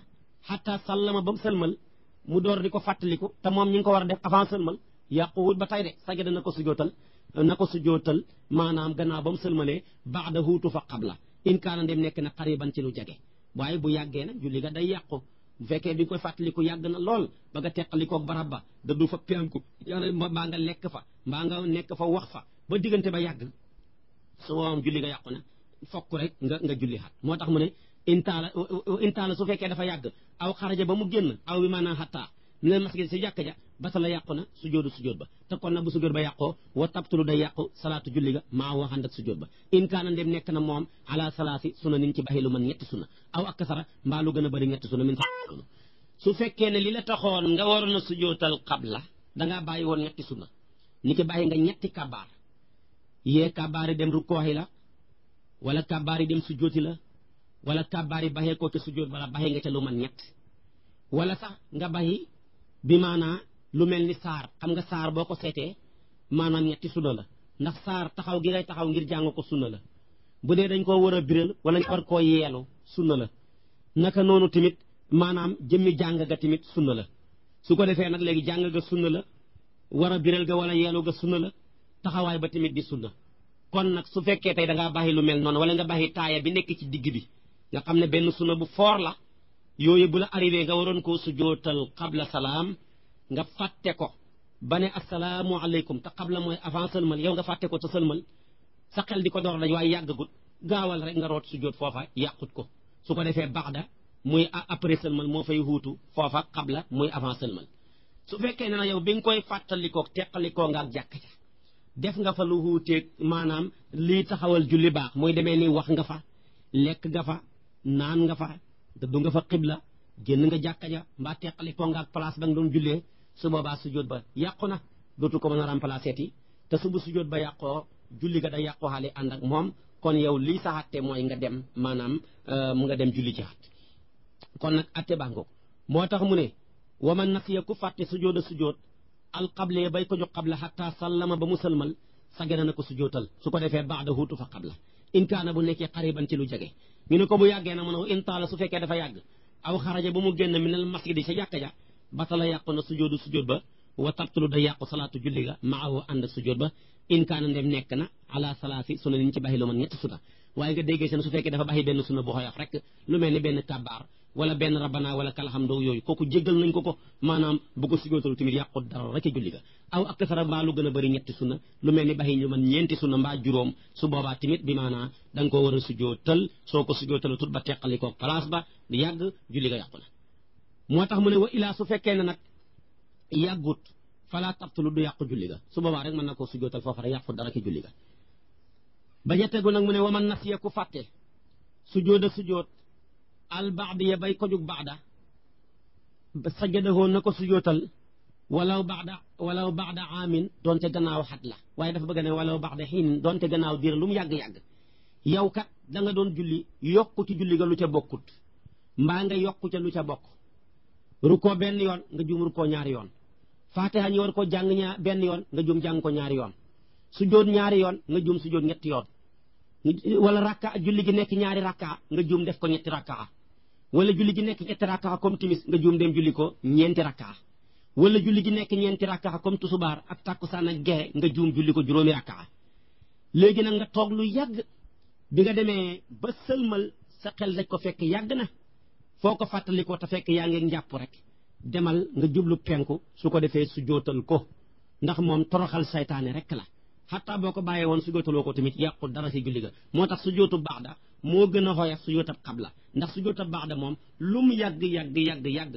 xataa sallama ba mu sëlmal mu door di ko fàttaliku te moom ñi ngi ko war a def avant sëlmal yàquwut ba tey de sajada na ko sujootal maanaam gannaaw ba mu sëlmalee baada huutu fa xabla in kaana dem nekk na xariban ci lu jege waaye bu yàggee nag julli ga day yàqu bu fekkee bi nga koy fàttaliku yàgg na lool ba nga teqalikoog barab ba da du fa penku mbaa nga lekk fa mbaa nga nekk fa wax fa ba diggante ba yàgg su woom julli nga yàqu na fokk rek nga julli xat moo tax mu ne intaala su fekkee dafa yàgg aw xaraja ba mu génn aw bi maanaam xattaa ne masjid si jàkka ja batala yàqu na sujjóot ba te kon nag bu sujjóot ba yàqoo wa tabtulu day yàqu salaatu julli ga maa waxand ak sujjóot ba in kaana ndem nekk na moom ala salaasi sunna nin ci baxi lu man ñetti sunna aw ak kasara mbaa lu gën a bëri ñetti sunna min su fekkee ne li la taxoon nga waroon a sujjóotal qabla dangaa bàyyi woon ñetti sunna ni ki bàyyi nga ñetti kabaar yee kabaar yi dem rukkooxi la wala kabaar yi dem sujjóoti la wala kabaar yi baxee koo ca sujjóot bala baxee nga ca lu man ñett wala sax nga baxi bi maanaa lu mel ni saar xam nga saar boo ko seetee maanaam ñetti sunna la ndax saar taxaw gi ngay taxaw ngir jàng ko sunna la bu dee dañ koo war a biral wala ñu war koo yeelu sunna la naka noonu tamit maanaam jëmmi jàng ga tamit sunna la su ko defee nag léegi jàng ga sunna la war a biral ga wala yeelu ga sunna la taxawaay ba tamit di sunna kon nag su fekkee tey da ngaa bàyyi lu mel noonu wala nga bàyyi taaya bi nekk ci digg bi nga xam ne benn sunna bu foor la yooyu bu la arrivé nga waroon koo sujootal qabla salaam nga fàtte ko ba ne assalaamu aleykum te qabla mooy avant sëlmal yow nga fàtte ko te sëlmal sa xel di ko door dañ waaye yàggagut gaawal rek nga root sujoot foofa yàqut ko su ko defee baxda muy après sëlmal moo fay huutu foofa qabla muy avant sëlmal su fekkee ne na yow bi nga koy fàttalikoo teqalikoo nga ak jàkk ja def nga fa lu huuteeg maanaam lii taxawal julli baax muy demee ni wax nga fa lekk nga fa naan nga fa dëddu nga fa xibla génn nga jàkka ja mbaa teqalikoo nga ak place ba nga doon jullee su boobaa sujjóot ba yàqu na dootu ko mën a remplacer ti te su bu sujjóot ba yàqoo julli ga da yàqoo xaale ànd ak moom kon yow lii sa àtte mooy nga dem maanaam mu nga dem julli ci xat kon nag àtte bàngo moo tax mu ne wa man nasiya ku fàtte sujjóot a sujjóot alxable bay ko jox xabla xatta sallama ba mu sëlmal sagana na ko sujjóotal su ko defee baax da huutu fa xabla in kaana bu nekkee xariban ci lu jege ñu ne ko bu yàggee na mu ne in taala su fekkee dafa yàgg aw xaraja ba mu génn minal masjidi sa jàkka ja batala yàqu na sujjóot ba wa tabtulu da yàqu salaatu julli ga maahu ànd ak sujjóot ba in kaana ndem nekk na ala salaasi suna niñ ci baxi lu man ñetti suna waaye nga déggee seen su fekkee dafa baxi benn suna bu xoyof rek lu mel ni benn kabaar wala benn rabana wala kalaxamdoo yooyu kooku jéggal nañ ko maanaam bu ko sujjóotalu tamit yàqu dara rek julli ga aw ak kasara mbaa lu gën a bëri ñetti sunna lu mel ni baxi ñu man ñeenti sunna mbaa juróom su boobaa tamit bi maanaa da nga koo war a sujjóotal soo ko sujjóotalu tut ba teqalikoo place ba di yàgg julli ga yàqu na moo tax mu ne wa ilaa su fekkee ne nag yàggut falaa tabtulu du yàqu julli ga su boobaa rek mën na koo sujjóotal foofa rek yàqu dara ki julli ga ba ja tegu nag mu ne wa man nasiya ku fàtte sujjóot ak sujjóot al baadi ya bay ko jug baada sajadahoo na ko sujjóotal walaw baada aamin doonte gannaaw xat la waaye dafa bëgg ne walaw baada xiin doonte gannaaw diir lu mu yàgg-yàgg yow kat da nga doon julli yokku ci julli ga lu ca bokkut mbaa nga yokku ca lu ca bokk rukkoo benn yoon nga juum rukkoo ñaari yoon faatiha ñu war ko jàng benn yoon nga juum jàng ko ñaari yoon sujjóot ñaari yoon nga juum sujjóot ñetti yoon wala rakka julli gi nekk ñaari rakka nga juum def ko ñetti rakka wala julli gi nekk ñetti rakka comme timis nga juum dem julli ko ñeenti rakka wala julli gi nekk ñeenti rakka comme tusubaar ak tàkkusaan ak gexe nga juum julli ko juróomi rakka léegi nag nga toog lu yàgg bi nga demee ba sëlmal sa xel daj ko fekk yàgg na foo ko fàttalikoo te fekk yaa ngi njàpp rek demal nga jublu penku su ko defee sujjóotal ko ndax moom toroxal saytaane rek la xataa boo ko bàyyee woon sujjóotaloo ko tamit yàqu dara si julli ga moo tax sujjóotu baaxda moo gën a xoyof sujjóotab xabla ndax sujjóotab baaxda moom lu mu yàgg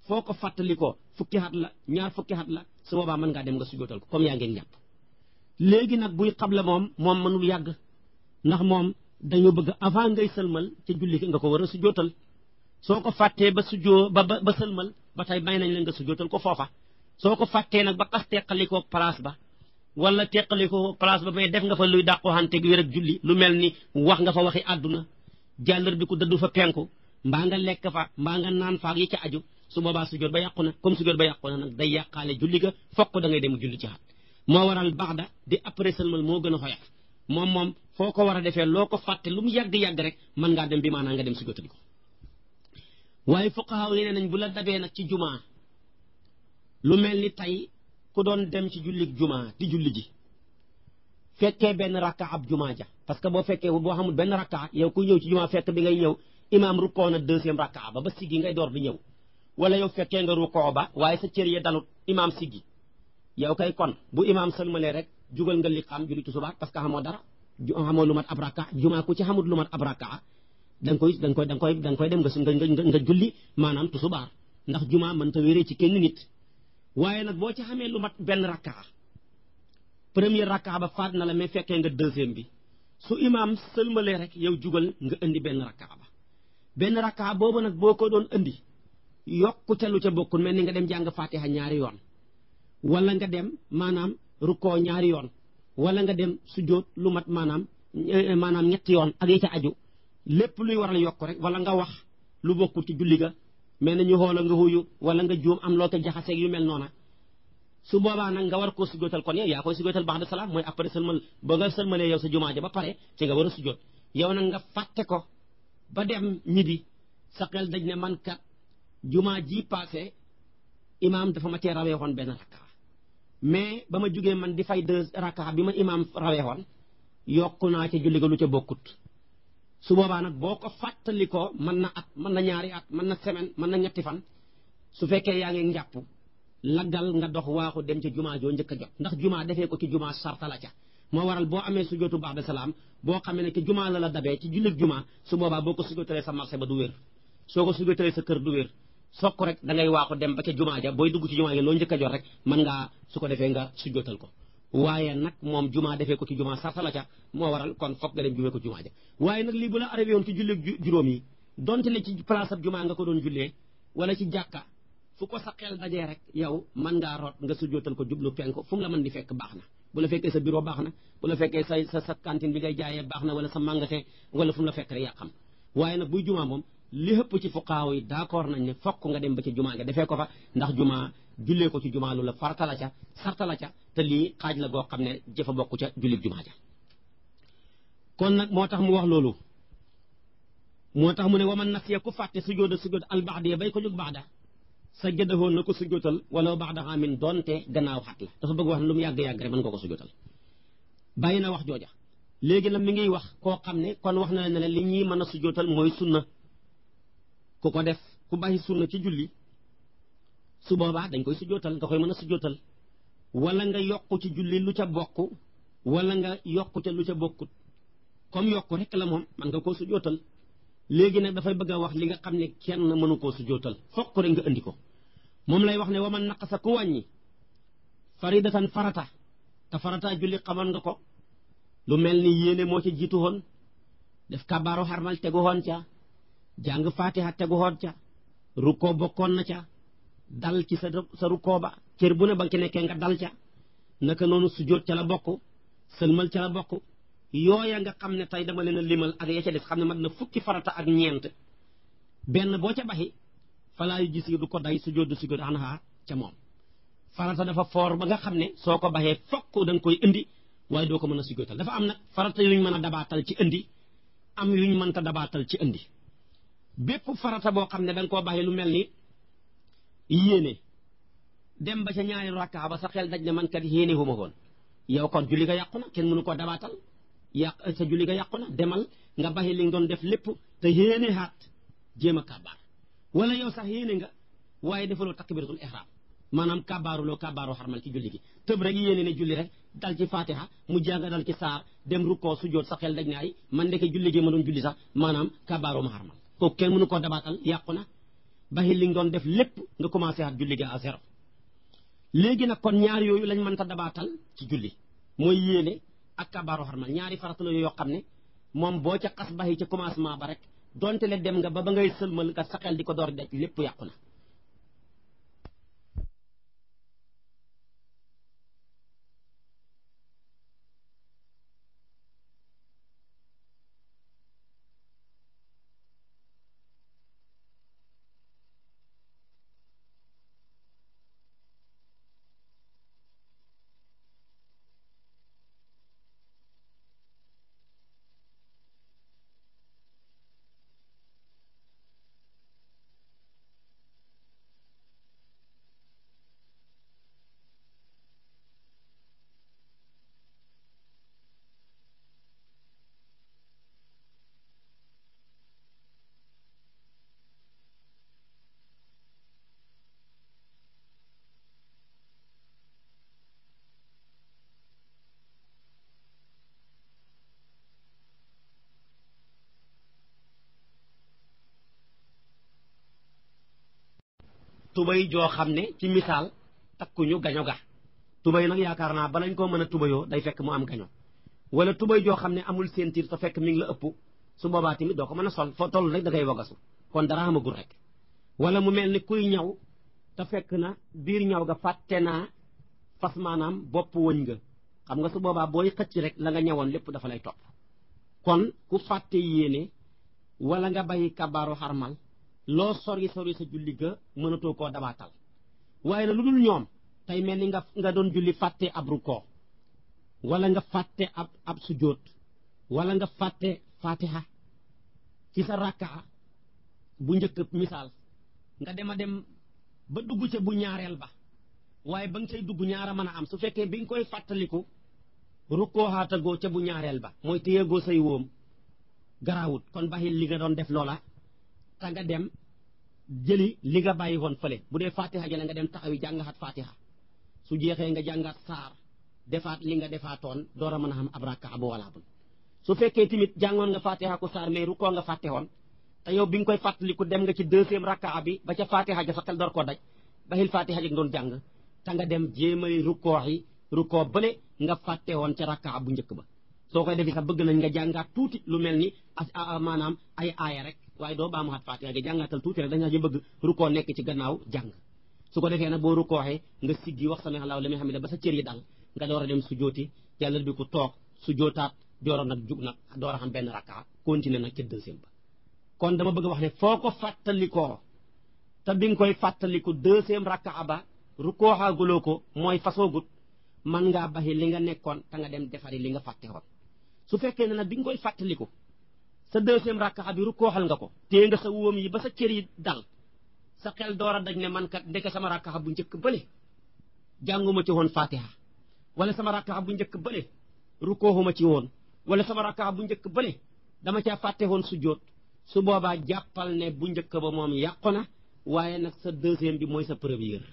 foo ko fàttalikoo fukki xat la ñaar fukki xat la su boobaa mën ngaa dem nga sujjóotal ko comme yaa ngi njàpp léegi nag buy xabla moom mënul yàgg ndax moom dañoo bëgg avant ngay sëlmal ca julli nga ko war a sujjóotal soo ko fàttee ba ba sëlmal ba tey may nañ leen nga sujjóotal ko foofa soo ko fàttee nag ba tax teqalikoo place ba wala teqalikoo place ba mais def nga fa luy dàqu xante gi wér ak julli lu mel ni wax nga fa waxi àdduna jàllar bi ku dëddu fa penku mbaa nga lekk fa mbaa nga naan faak yi ca aju su boobaa sujjóot ba yàqu na comme sujjóot ba yàqu na nag day yàqaale julli ga fokk da ngay dem julli ci xat moo waral baxda di après sëlmal moo gën a xoyof moom foo ko war a defee loo ko fàtte lu mu yàgg rek mën ngaa dem bi maanaa nga dem sujjóotali ko waaye fuqahaa yi nee nañ bu la dabee nag ci jumaa lu mel ni tey ku doon dem ci jullig jumaa di julli ji fekkee benn rakka ab jumaa ja parce que boo fekkee boo xamul benn rakka yow ku ñëw ci jumaa fekk bi ngay ñëw imaam rukkoo na deuxième rakka ba siggi ngay door di ñëw wala yow fekkee nga rukkoo ba waaye sa cër yi dalut imaam siggi yow kay kon bu imaam sëlmalee rek jugal nga li xam julli tusubaar parce que xamoo dara xamoo lu mat ab rakka jumaa ku ci xamut lu mat ab rakka da nga koy dem nga julli maanaam tusubaar ndax jumaa mënta wéree ci kenn nit waaye nag boo ci xamee lu mat benn rakka premier rakka ba faat na la mais fekkee nga deuxième bi su imaam sëlmalee rek yow jugal nga indi benn rakka boobu nag boo ko doon indi yokku ca lu ca bokkul mel ni nga dem jàng fatiha ñaari yoon wala nga dem maanaam rukkoo ñaari yoon wala nga dem sujjóot lu mat maanaam ñetti yoon ak yi ca aju lépp luy waral yokk rek wala nga wax lu bokkul ci julli ga mel na ñu xoola nga xuyu wala nga juum am loo ko jaxaseeg yu mel noona su boobaa nag nga war koo sujjóotal kon yow yaa koy sujjóotal ba'da salaam mooy après sëlmal ba nga sëlmalee yow sa jumaa ja ba pare ci nga war a sujjóot yow nag nga fàtte ko ba dem ñibbi sa xel daj ne man kat jumaa ji passé imaam dafa ma cee rawee woon benn rakka mais ba ma jugee man di fay 2 rakka bi ma imaam rawee woon yokku naa ca julli ga lu ca bokkut su boobaa nag boo ko fàttalikoo mën na at mën na ñaari at mën na semaine mën na ñetti fan su fekkee yaa ngi njàpp laggal nga dox waaxu dem ca jumaa joo njëkk a jot ndax jumaa defee ko ci jumaa sarta la ca moo waral boo amee sujjóotu ba'da salaam boo xamee ne ci jumaa la dabee ci jullit jumaa su boobaa boo ko sujjóotalee sa marché ba du wér soo ko sujjóotalee sa kër du wér sokk rek da ngay waaxu dem ba ca jumaa ja booy dugg ci jumaa ja loo njëkk a jot rek mën ngaa su ko defee nga sujjóotal ko waaye nag moom jumaa defee ko ci jumaa sarta la ca moo waral kon fokk nga dem jumee ko jumaa ja waaye nag lii bu la arrivé woon ci julli juróom yi donte le ci place ab jumaa nga ko doon jullee wala ci jàkka fu ko sa xel dajee rek yow mën ngaa root nga sujjóotal ko jublu penku fu mu la mën di fekk baax na bu la fekkee sa bureau baax na bu la fekkee sa cantine bi ngay jaayee baax na wala sa magasin wala fu mu la fekk rek yaa xam waaye nag buy jumaa moom li ëpp ci fuqaaw yi d'accord nañ ne fokk nga dem ba ci jumaa nga defee ko fa ndax jumaa jullee ko ci jumaa lu la farata la ca sarta la ca te lii xaaj la goo xam ne jëfa bokk ca jullit jumaa ja kon nag moo tax mu wax loolu moo tax mu ne waman nasiya ku fàtte sujjóot al ba'da bay ko jóg ba'da sa jëdahoon na ko sujjóotal wala ba'da amin doonte gannaaw xat la dafa bëgg wax ne lu mu yàgg-yàgg rek mën nga ko sujjóotal bàyyi na wax jooja léegi nag mi ngiy wax koo xam ne kon wax na ne li ñuy mën a sujjóotal mooy sunna ku ko def ku bàyyi sunna ci julli su boobaa dañ koy sujjóotal nga koy mën a sujjóotal wala nga yokku ci julli lu ca bokk wala nga yokku te lu ca bokkut comme yokku rek la moom man nga koo sujjóotal léegi nag dafay bëgg a wax li nga xam ne kenn mënu koo sujjóotal fokk rek nga andi ko moom lay wax ne waman naqasa ku wàññi faridatan farata te farata julli xamoon nga ko lu mel ni yéene moo ca jiitu woon def kabaaru xarmal tegu woon ca jàng fatiha tegu woon ca rukkoo bokkoon na ca dal ci sa rukkoo ba cër bu ne ba nga ci nekkee nga dal ca naka noonu sujjóot ca la bokk sëlmal ca la bokk yooya nga xam ne tey dama leen a limal ak ya ca des xam ne mat na fukki farata ak ñeent benn boo ca baxi falaa yu gis du ko day sujjóot du sujjóot anha ca moom farata dafa foor ba nga xam ne soo ko baxee fokk da nga koy indi waaye doo ko mën a sujjóotal dafa am nag farata yuñ mën a dabaatal ci indi am yuñ mënta dabaatal ci indi bépp farata boo xam ne da nga koo baxee lu mel ni yéene dem ba ca ñaari rakka ba sa xel daj ne man kat yéene huma woon yow kon julli ga yàqu na kenn mënu koo dabaatal sa julli ga yàqu na demal nga baxi li nga doon def lépp te yéene haat jéem a kabaar wala yow sax yéene nga waaye defaloo takbiratul ihram maanaam kabaaruloo kabaaru xarmal ci julli gi tëb rek yéene ne julli rek dal ci fatiha mu jàng dal ci saar dem rukkoo sujjóot sa xel daj ne ay man ndeke julli gi ma doon julli sax maanaam kabaaru ma xarmal kooku kenn mënu koo dabaatal yàqu na baxi li nga doon def lépp nga commencé at julli gi à zéro léegi nag kon ñaar yooyu lañ mënta dabaatal ci julli mooy yéene ak kabaaru xarmal ñaari farata la yoo xam ne moom boo ca xas baxi ca commencement ba rek donte le dem nga ba ngay sëlmal nga sa xel di ko door daj lépp yàqu na tubay joo xam ne ci misaal takkuñu gaño ga tubay nag yaakaar naa balañ koo mën a tubayoo day fekk mu am gaño wala tubay joo xam ne amul ceinture te fekk mi ngi la ëpp su boobaa tamit doo ko mën a sol foo toll rek da ngay wagasu kon dara amagul rek wala mu mel ni kuy ñaw te fekk na biir ñaw ga fàtte naa fas maanaam bopp wëñ nga xam nga su boobaa booy xëcc rek la nga ñawoon lépp dafa lay topp kon ku fàtte yéene wala nga bàyyi kabaaru xarmal loo sori sori sa julli ga mënatoo koo dabaatal waaye na lu dul ñoom tey mel ni nga doon julli fàtte ab rukkoo wala nga fàtte ab sujjóot wala nga fàtte fatiha ci sa rakkaa bu njëkk misaal nga dem ba dugg ca bu ñaareel ba waaye ba nga cay dugg ñaara mën a am su fekkee bi nga koy fàttaliku rukkoo xaatagoo ca bu ñaareel ba mooy téyegoo say wóom garaawut kon baxil li nga doon def loola te nga dem jëli li nga bàyyi woon fële bu dee fatiha jële nga dem taxawi jàngaxat fatiha su jeexee nga jàngaat saar defaat li nga defaatoon door a mën a xam ab rakka bu walaabul su fekkee tamit jàngoon nga fatiha ko saar mais rukkoo nga fàtte woon te yow bi nga koy fàttaliku dem nga ci deuxième rakka bi ba ca fatiha ja sa xel door koo daj baxil fatiha ja nga doon jàng te nga dem jéemali rukkoo bële nga fàtte woon ca rakka bu njëkk ba soo koy defi sax bëgg nañ nga jàngaat tuuti lu mel ni maanaam ay aaya rek waaye doo baa mu xat fatiha nga jàngaatal tuuti rek dañaa bëgg rukkoo nekk ci gannaaw jàng su ko defee nag boo rukkooxee nga siggi wax sami Allahu liman hamidah ba sa cër yi dal nga door a dem sujooti yàlla bi ko toog sujootaat door a nag jug nag door a xam benn rakka continuer nag ca deuxième ba kon dama bëgg wax ne foo ko fàttalikoo te bi nga koy fàttaliku deuxième rakka ba rukkooxaaguloo ko mooy fasoogut man ngaa baxi li nga nekkoon te nga dem defari li nga fàtte woon su fekkee ne nag bi nga koy fàttaliku sa deuxième rakka bi rukkooxal nga ko téye nga sa wóom yi ba sa cër yi dal sa xel door a daj ne man kat ndeke sama rakka bu njëkk bële jànguma ci woon fatiha wala sama rakka bu njëkk bële rukkooxuma ci woon wala sama rakka bu njëkk bële dama caa fàtte woon sujjóot su boobaa jàppal ne bu njëkk ba moom yàqu na waaye nag sa deuxième bi mooy sa première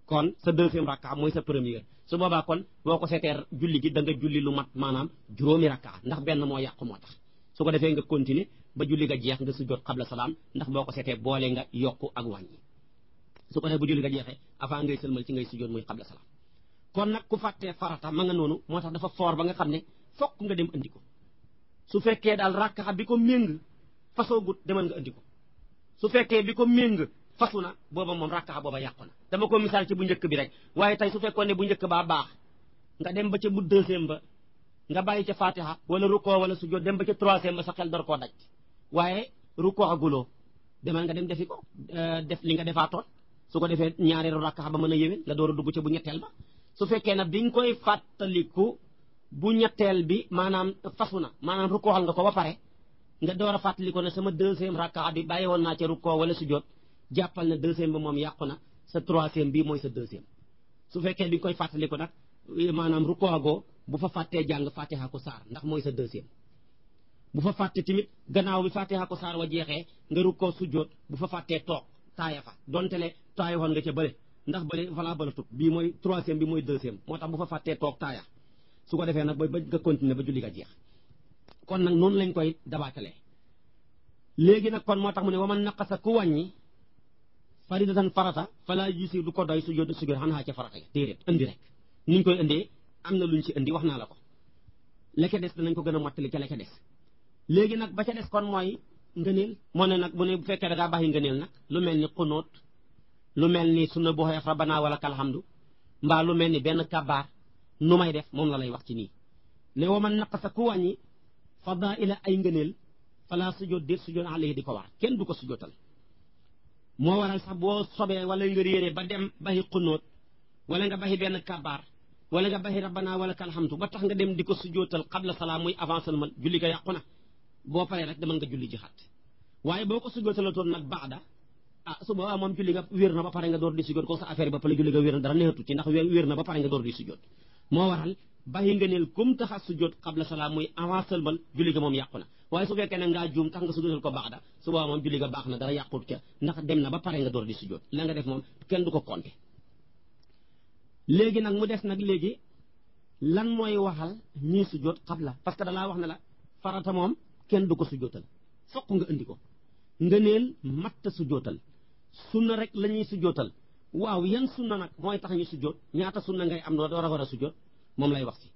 kon sa deuxième rakka mooy sa première su boobaa kon boo ko seetee julli gi da nga julli lu mat maanaam juróomi rakka ndax benn moo yàqu moo tax su ko defee nga continuer ba julli ga jeex nga sujjóot xabla salaam ndax boo ko seetee boole nga yokku ak wàññi su ko defee bu julli ga jeexee avant ngay sëlmal ci ngay sujjóot muy xabla salaam kon nag ku fàttee farata ma nga noonu moo tax dafa foor ba nga xam ne fokk nga dem andi ko su fekkee daal rakka bi ko méng fasoo gut demal nga andi ko su fekkee bi ko méng fasu na booba moom rakka booba yàqu na dama ko misaal ci bu njëkk bi rek waaye tey su fekkoon ne bu njëkk baa baax nga dem ba ca bu deuxième ba nga bàyyi ca fatiha wala rukkoo wala sujjóot dem ba ca troisième ba sa xel door koo daj waaye rukkoo aguloo demal nga dem defi ko def li nga defaatoon su ko defee ñaareelu rakka ba mën a yéwén nga door a dugg ca bu ñetteel ba su fekkee nag bi nga koy fàttaliku bu ñetteel bi maanaam fasu na maanaam rukkooxal nga ko ba pare nga door a fàttaliku ne sama deuxième rakka bi bàyyi woon naa ca rukkoo wala sujjóot jàppal na deuxième bi moom yàqu na sa troisième bi mooy sa deuxième su fekkee bi nga koy fàttaliku nag maanaam rukkooxagoo bu fa fàttee jàng fatiha ko saar ndax mooy sa deuxième bu fa fàtte tamit gannaaw bi fatiha ko saar wa jeexee nga rukkoo sujjóot bu fa fàttee toog taaya fa donte le taaya woon nga ca bële ndax bële voilà bala tut bii mooy troisième bi mooy deuxième moo tax bu fa fàttee toog taaya su ko defee nag ba nga continuer ba julli ga jeex kon nag noonu lañ koy dabaatalee léegi nag kon moo tax mu ne waman naqasa ku wàññi faridatan farata fala yusi du ko doy sujjóot xanaa ca farata ya déedéet indi rek niñ koy indee am na luñ ci indi wax naa la ko la ca des danañ ko gën a mottali ca la ca des léegi nag ba ca des kon mooy ngëneel moo ne nag bu ne bu fekkee da ngaa bàyyi ngëneel nag lu mel ni xunóot lu mel ni sunna bu xeex rabbana wala kalhamdu mbaa lu mel ni benn kabaar nu may def moom la lay wax ci nii ne waman naqasa ku wàññi fadaila ay ngëneel fala sujjóot déet sujjóot alayhi di ko war kenn du ko sujjóotal moo waral sax boo sobee wala nga réere ba dem baxi xunóot wala nga baxi benn kabaar wala nga baxi rabbana wala kalhamdu ba tax nga dem di ko sujjóotal xabla salaam muy avancé mal julli ga yàqu na boo paree rek demal nga julli ji xat waaye boo ko sujjóotalatoon nag baada su boobaa moom julli nga wér na ba pare nga door di sujjóot ko sa affaire ba pare julli nga wér na dara neexatu ci ndax wér na ba pare nga door di sujjóot moo waral bàyyi nga neel comme taxa sujjóot xabla salaam muy avant sëlmal julli ga moom yàqu na waaye su fekkee ne ngaa juum tax nga sujjóotal ko baada su boobaa moom julli ga baax na dara yàqut ca ndax dem na ba pare nga door di sujjóot la nga def moom kenn du ko compter léegi nag mu des nag léegi lan mooy waxal ñii sujjóot xabla parce que dalaa wax ne la farata moom kenn du ko sujjóotal fokk nga indi ko nga neel matta sujjóotal sunna rek la ñuy sujjootal waaw yan sunna nag mooy tax ñu sujjoot ñaata sunna ngay am door a war a sujjoot moom lay wax si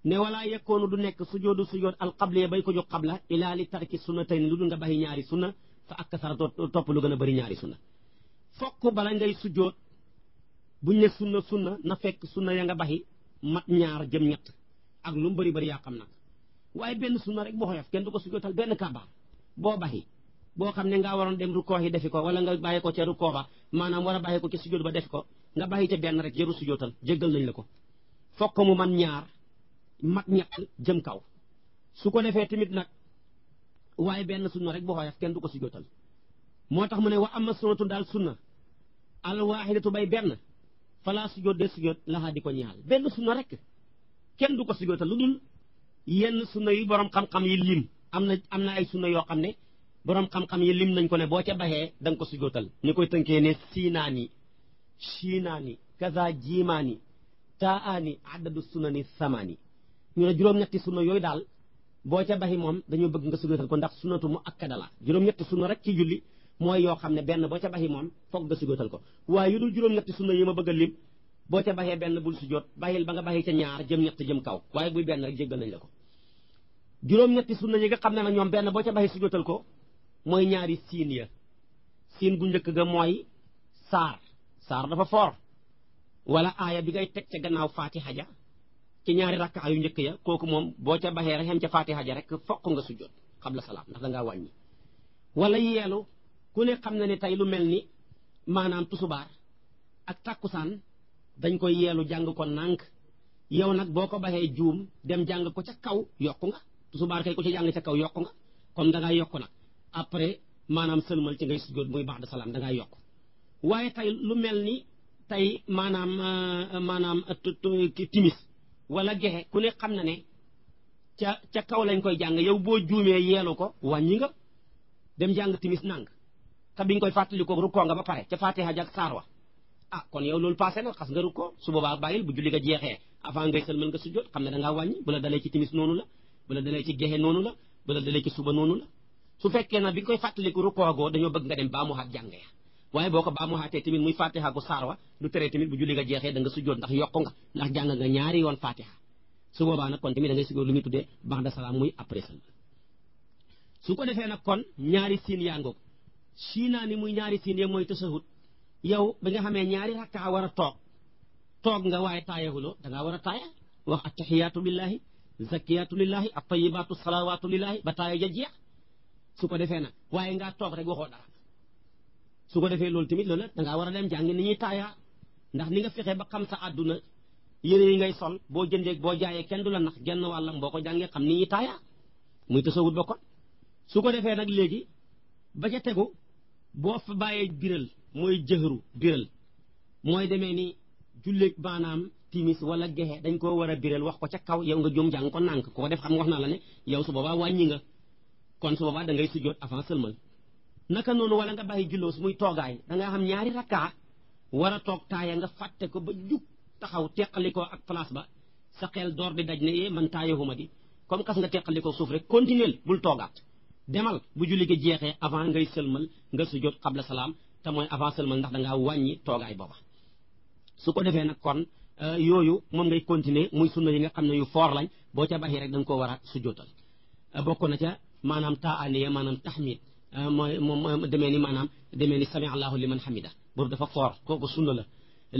ne walaa yekkoonu du nekk sujjoodu sujjoot alqabliya bay ko jóg qabla ilaa li tarki sunnatayn lu dul nga baxi ñaari sunna fa akkasara topp lu gën a bëri ñaari sunna fokk bala ngay sujjoot buñ ne sunna na fekk sunna ya nga baxi mat ñaar jëm ñett ak lu mu bëri yaa xam nag waaye benn sunna rek boo xoyof kenn du ko sujjootal benn kabaar boo baxi boo xam ne ngaa waroon dem rukkoo yi defi ko wala nga bàyyi ko ca rukkoo ba maanaam war a bàyyi ko ca sujjoot ba defi ko nga bàyyi ca benn rek jëru sujjootal jéggal nañ la ko fokk mu man ñaar mat ñett jëm kaw su ko defee tamit nag waaye benn sunna rek boo xoyof kenn du ko sujjootal moo tax mu ne wa amma sunnatu daal sunna al waahidatu bay benn fala sujjoot de sujjoot laxaa di ko ñaal benn sunna rek kenn du ko sujjootal lu dul yenn sunna yi borom xam-xam yi lim am na ay sunna yoo xam ne borom xam-xam yi lim nañ ko ne boo ca baxee da nga ko sujjootal ñu koy tënkee ne siinaani shiinaani kaza jiimaani taaani addadu sunani samaani ñu ne juróom-ñetti sunna yooyu daal boo ca baxi moom dañoo bëgg nga sujjootal ko ndax sunnatu mu akkada la juróom-ñetti sunna rek ci julli mooy yoo xam ne benn boo ca baxi moom foog nga sujjootal ko waaye yu dul juróom-ñetti sunna yi ma bëgg a lim boo ca baxee benn bul sujjoot baxil ba nga baxi ca ñaar jëm ñett jëm kaw waaye buy benn rek jéggal nañ la ko juróom-ñetti sunna yi nga xam ne nag ñoom benn boo ca baxi sujjootal ko mooy ñaari siin ya siin gu njëkk ga mooy saar dafa foor wala aaya bi ngay teg ca gannaaw fatiha ja ci ñaari rakka yu njëkk ya kooku moom boo ca baxee rek xem ca fatiha ja rek fokk nga sujjoot xabla salaam ndax da ngaa wàññi wala yeelu ku ne xam na ne tey lu mel ni maanaam tusubaar ak takkusaan dañ koy yeelu jàng ko nànk yow nag boo ko baxee juum dem jàng ko ca kaw yokku nga tusubaar kay ko ca jàng ca kaw yokku nga comme da ngaa yokku nag après maanaam sëlmal ci ngay sujjoot muy ba'da salaam da ngaa yokk waaye tey lu mel ni tey maanaam timis wala gexe ku ne xam na ne ca kaw lañ koy jàng yow boo juumee yeelu ko wàññi nga dem jàng timis nàng te biñ koy fàttali ko rukkoo nga ba pare ca fatiha jak saar wa kon yow loolu passé na xas nga rukkoo su boobaa bàyyil bu julli nga jeexee avant ngay sëlmal nga sujjoot xam ne da ngaa wàññi bu la dalee ci timis noonu la bu la dalee ci gexe noonu la bu la dalee ci suba noonu la su fekkee na bi nga koy fàttaliku rukkoo dañoo bëgg nga dem baa mu xaat jàng ya waaye boo ko baa mu xaatee tamit muy fatiha ko saar wa du tere tamit bu julli nga jeexee da nga sujjoot ndax yokku nga ndax jàng nga ñaari yoon fatiha su boobaa nag kon tamit da ngay sujjoot lu ñu tuddee ba'da salaam muy après sëlmal su ko defee nag kon ñaari siin yaa ngoog siinaani muy ñaari siin ya mooy tasahud yow bi nga xamee ñaari rakka war a toog nga waaye taayahuloo da ngaa war a taaya wax attahiyaatu lillahi zakiyaatu lillahi attayibaatu salawaatu lillahi ba taaya ja jeex su ko defee nag waaye ngaa toog rek waxoo dara su ko defee loolu tamit loolu da ngaa war a dem jàng ni ñuy taaya ndax ni nga fexe ba xam sa àdduna yére yi ngay sol boo jëndee boo jaayee kenn du la nax genn wàllam boo ko jàngee xam ni ñuy taaya muy tasawut ba kon su ko defee nag léegi ba ca tegu boo fa bàyyee biral mooy jëhru biral mooy demee ni julleeg maanaam timis wala gexe dañ koo war a biral wax ko ca kaw yow nga juum jàng ko nànk ko def xam nga wax naa la ne yow su boobaa wàññi nga kon su boobaa da ngay sujjoot avant sëlmal naka noonu wala nga bàyyi julloo su muy toogaay da nga xam ñaari rakkaa war a toog taaya nga fàtte ko ba jug taxaw teqalikoo ak place ba sa xel door di daj ne man taayahuma di comme kas nga teqalikoo suuf rek continuel bul toogaat demal bu julli gi jeexee avant ngay sëlmal nga sujjoot xabla salaam te mooy avant sëlmal ndax da ngaa wàññi toogaay booba su ko defee nag kon yooyu moom ngay continuer muy sunna yi nga xam ne yu foor lañ boo ca baxi rek da nga koo war a sujjootal bokk na ca maanaam taaniya maanaam tahmid moom demee ni sami allahu liman hamida boobu dafa foor kooku sunna la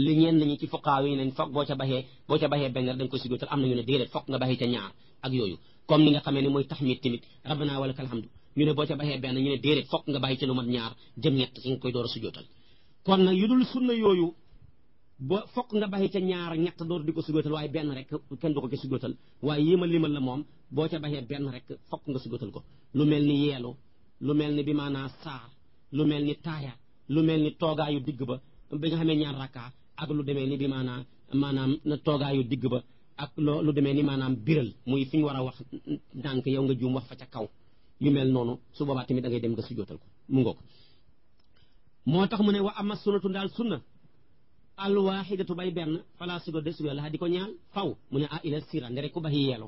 li ñeen nañu ci fuqaa yi ne foog boo ca baxee benn rek da nga koy sujjootal am na ñu ne déedéet foog nga baxee ca ñaar ak yooyu comme ni nga xamee ne mooy tahmid tamit rabbana wa lakal hamdu ñu ne boo ca baxee benn ñu ne déedéet foog nga bàyyi ca lu mat ñaar jëm ñett ci nga koy door a sujjootal kon nag yu dul sunna yooyu ba fokk nga baxi ca ñaar ñett door di ko sujootal waaye benn rek kenn du ko ci sujootal waaye yéema limal la moom boo ca baxee benn rek fokk nga sujootal ko lu mel ni yeelu lu mel ni bi maanaa saar lu mel ni taaya lu mel ni toogaayu digg ba bi nga xamee ñaar rakka ak lu demee ni bi maanaam toogaayu digg ba ak lu demee ni maanaam biral muy fi ñu war a wax ndànk yow nga juum wax fa ca kaw yu mel noonu su boobaa tamit da ngay dem nga sujootal ko mu ngoog moo tax mu ne wa ama sunnatu daal sunna alwaxidatu bay benn fala sugo de sugo la di ko ñaal faw mu ne ila sira ndere ku baxi yeelu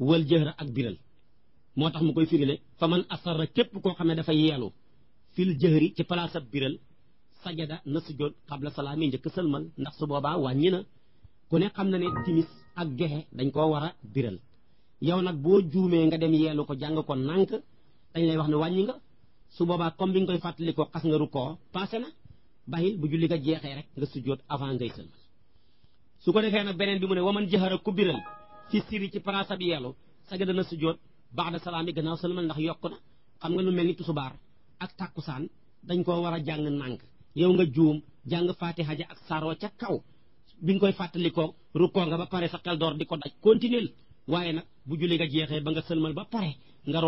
wal jëhra ak biral moo tax mu koy firile fa man asarra képp koo xam ne dafa yeelu fil jëhri ci place ab biral sajada na sujjóot xabla salaami njëkk sëlmal ndax su boobaa wàññi na ku ne xam na ne timis ak gexe dañ koo war a biral yow nag boo juumee nga dem yeelu ko jàng ko nànk dañ lay wax ne wàññi nga su boobaa comme bi nga koy fàttali ko xas nga rukkoo passé na bàyyil bu julli nga jeexee rek nga sujjóot avant ngay sëlmal su ko defee nag beneen bi mu ne waman jëxara ku biral ci siri ci place bi yeelu sajada na sujjóot ba'da salaami gannaaw sëlmal ndax yokk na xam nga lu mel ni tusubaar ak tàkkusaan dañ koo war a jàng nànk yow nga juum jàng fatiha ja ak saaroo ca kaw bi nga koy fàttali ko rukkoo nga ba pare sa xel door di ko daj continuel waaye nag bu julli nga jeexee ba nga sëlmal ba pare nga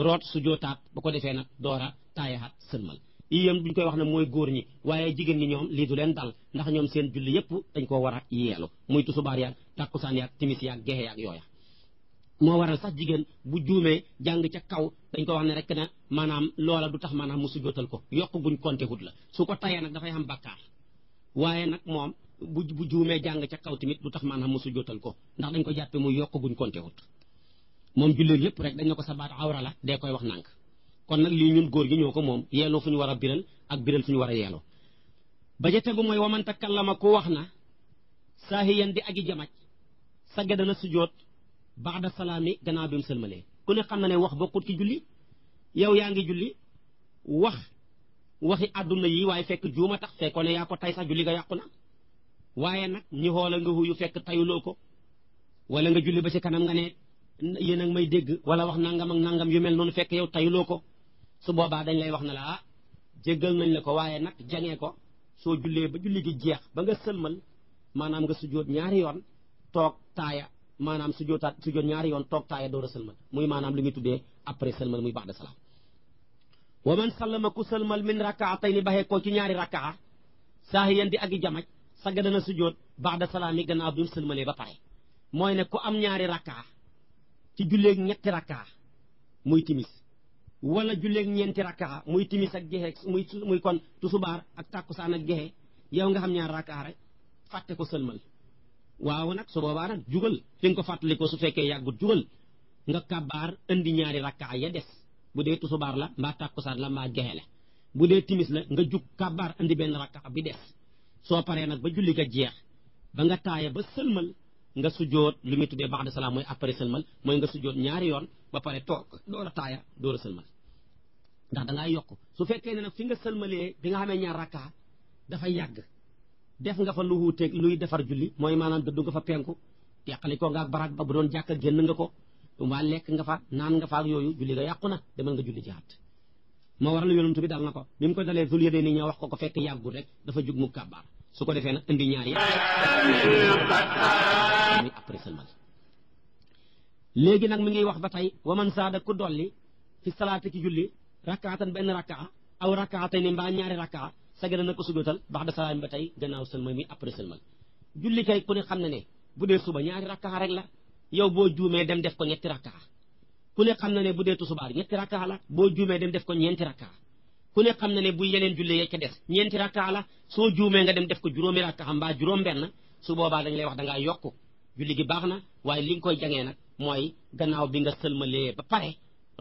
root sujjóotaat ba ko defee nag doora taayaxaat sëlmal yii yéen buñ koy wax ne mooy góor ñi waaye jigéen ñi ñoom lii du leen dal ndax ñoom seen julli yépp dañ koo war a yeelu muy tusubaar yaag tàkkusaan yaag timis yaag gexe yaag yooya moo waral sax jigéen bu juumee jàng ca kaw dañ ko wax ne rek ne maanaam loola du tax maanaam mu sujjóotal ko yokk guñ konte hut la su ko tayee nag dafay am bakkaar waaye nag moom bu juumee jàng ca kaw tamit du tax maanaam mu sujjóotal ko ndax dañ ko jàppe muy yokk guñ konte hut moom jullit yépp rek dañ ne ko sa baat awra la dee koy wax nànk kon nag lii ñun góor gi ñoo ko moom yeeloo fu ñu war a biral ak biral fu ñu war a yeeloo ba ca tegu mooy waman takallama ku wax na saahiyan di agi jamaj sajada na sujjóot ba'da salaami gannaaw bi mu sëlmalee ku ne xam na ne wax bokkut ci julli yow yaa ngi julli waxi àdduna yi waaye fekk juuma tax fekkoon ne yaa ko tay sax julli nga yàqu na waaye nag ñi xoola nga huyu fekk tayuloo ko wala nga julli ba ci kanam nga ne yéen ak may dégg wala wax nangam ak nangam yu mel noonu fekk yow tayuloo ko su boobaa dañ lay wax ne la jéggal nañ la ko waaye nag jangee ko soo jullee ba julli gi jeex ba nga sëlmal maanaam nga sujjóot ñaari yoon toog taaya maanaam sujjóot ñaari yoon toog taaya door a sëlmal muy maanaam li ñuy tuddee après sëlmal muy ba'da salaam wa man sallama ku sëlmal min rakaatayni baxee koo ci ñaari rakaa saahiyan di agi jamaj sajada na sujjóot ba'da salaam yi gannaaw bi mu sëlmalee ba pare mooy ne ku am ñaari rakaa ci julleeg ñetti rakaa muy timis wala julleeg ñeenti rakaa muy timis ak gexe muy kon tusubaar ak tàkkusaan ak gexe yow nga xam ñaari rakaa rek fàtte ko sëlmal waaw nag su boobaa nag jugal fi nga ko fàttali ko su fekkee yàggut jugal nga kabaar indi ñaari rakkaa ya des bu dee tusubaar la mbaa tàkkusaan la mbaa gexe la bu dee timis la nga jug kabaar indi benn rakkaa bi des soo paree nag ba julli ga jeex ba nga taaya ba sëlmal nga sujjóot lu muy tuddee ba'da salaam mooy après sëlmal mooy nga sujjóot ñaari yoon ba pare toog door a taaya door a sëlmal ndax da ngaa yokk su fekkee ne nag fi nga sëlmalee bi nga xamee ñaar rakkaa dafay yàgg def nga fa lu wuuteeg luy defar julli mooy maanaam dëddu nga fa penku teqali ko nga ak baraag ba bu doon jàkka génn nga ko waa lekk nga fa naan nga fa ak yooyu julli nga yàqu na demal nga julli jihaat moo waral yonent bi dal na ko bi mu ko dalee Zul Yadayni ñoo wax ko fekk yàggul rek dafa jug mu kàbbaar su ko defee nag indi ñaar yëpp muy après sëlmal léegi nag mi ngi wax ba tey waman saada ku dolli fi salaati ki julli rakkaatan benn rakkaa aw rakkaatay ni mbaa ñaari rakkaa sajada na ko sujjóotal ba'da salaam ba tey gannaaw sëlmal mi après sëlmal julli kay ku ne xam na ne bu dee suba ñaari rakkaa rek la yow boo juumee dem def ko ñetti rakkaa ku ne xam na ne bu dee tusubaar ñetti rakkaa la boo juumee dem def ko ñeenti rakkaa ku ne xam na ne bu yeneen julli yee ca des ñeenti rakkaa la soo juumee nga dem def ko juróomi rakkaa mbaa juróom benn su boobaa dañ lay wax da ngaa yokk julli gi baax na waaye li nga koy jangee nag mooy gannaaw bi nga sëlmalee ba pare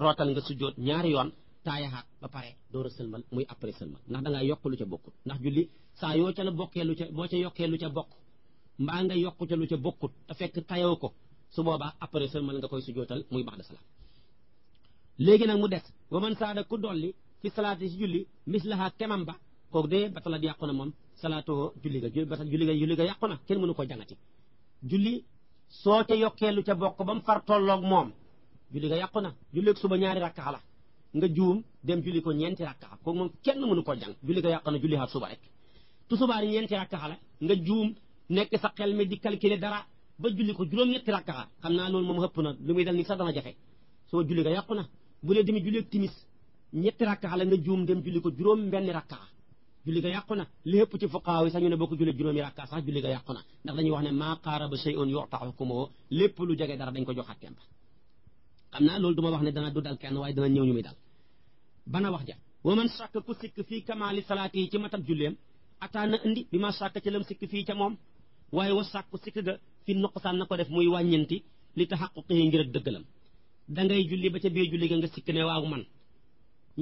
rootal nga sujjóot ñaari yoon taayaxaat ba pare door a sëlmal muy après sëlmal ndax da ngaa yokk lu ca bokkut ndax julli saa yoo ca la bokkee lu ca boo ca yokkee lu ca bokk mbaa nga yokku ca lu ca bokkut te fekk tayoo ko su boobaa après sëlmal nga koy sujjóotal muy ba'da salaam léegi nag mu des wa man saada ku dolli fi salaati si julli mislaha kemam ba kooku dee batalat yàqu na moom salaatoo julli ga yàqu na kenn mënu ko jangati julli soo ca yokkee lu ca bokk ba mu far tolloog moom julli ga yàqu na julleeg suba ñaari rakkaa la nga juum dem julli ko ñeenti rakkaa kooku moom kenn mënu ko jàng julli ga yàqu na julli xaat suba rek tusubaar ñeenti rakkaa la nga juum nekk sa xel mi di calculer dara ba julli ko juróom-ñetti rakkaa xam naa loolu moom xëpp na lu muy dal ni sax dana jafe soo julli ga yàqu na bu dee demi julleeg timis ñetti rakkaa la nga juum dem julli ko juróom benn rakkaa julli ga yàqu na li ëpp ci fuqaaw yi sax ñu ne boo ko jullee juróomi rakkaa sax julli ga yàqu na ndax dañuy wax ne maa qaaraba shay'un yu'ta hukmuhu lépp lu jege dara dañ ko joxaat temp xam naa loolu duma wax ne dana du dal kenn waaye dana ñëw ñu muy dal bana wax ja wa man sàkk ku sikk fii kamaali salaati yi ci matab julleem ataana indi bi ma sàkk ci lam sikk fii ca moom waaye wa sàkku sikk ga fi nuqsaan na ko def muy wàññenti li taxaquqi ngir ak dëggalam da ngay julli ba ca biir julli ga nga sikk ne waaw man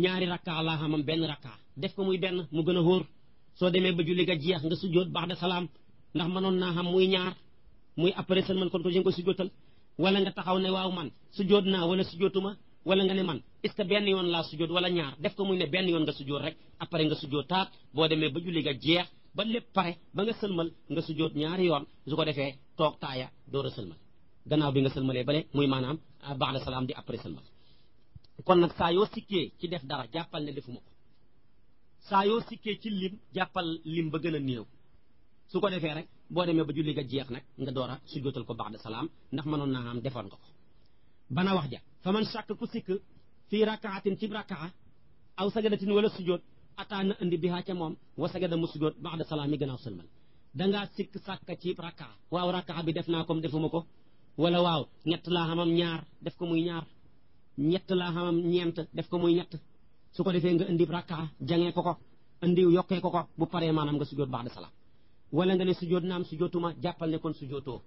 ñaari rakkaa laa xamam benn rakkaa def ko muy benn mu gën a hóor soo demee ba julli ga jeex nga sujjóot ba'da salaam ndax mënoon naa xam muy ñaar muy après sëlmal kon ko jëng ko sujjóotal wala nga taxaw ne waaw man sujjóot naa wala sujjóotuma wala nga ne man est-ce que benn yoon laa sujjóot wala ñaar def ko muy ne benn yoon nga sujjóot rek après nga sujjóotaat boo demee ba julli ga jeex ba lépp pare ba nga sëlmal nga sujjóot ñaari yoon su ko defee toog taaya door a sëlmal gannaaw bi nga sëlmalee bale muy maanaam ba'da salaam di après sëlmal kon nag saa yoo sikkee ci def dara jàppal ne defuma ko saa yoo sikkee ci lim jàppal lim ba gën a néew su ko defee rek boo demee ba julli ga jeex nag nga door a sujjóotal ko ba'da salaam ndax mënoon naa am defoon nga ko bana wax ja fa man sàkk ku sikk fii rakaatin ci rakaa aw sagadatin wala sujjóot ataa na indi bihaa ca moom wa sagada mu sujjóot ba'da salaam yi gannaaw sëlmal dangaa sikk sàkk ci rakaa waaw rakaa bi def naa comme defuma ko wala waaw ñett laa xamam ñaar def ko muy ñaar ñett laa xamam ñeent def ko muy ñett su ko defee nga indi rakaa jangee ko indi yokkee ko bu paree maanaam nga sujjóot ba'da salaam wala nga ne sujjóot naam sujjóotuma jàppal ne kon sujjóotoo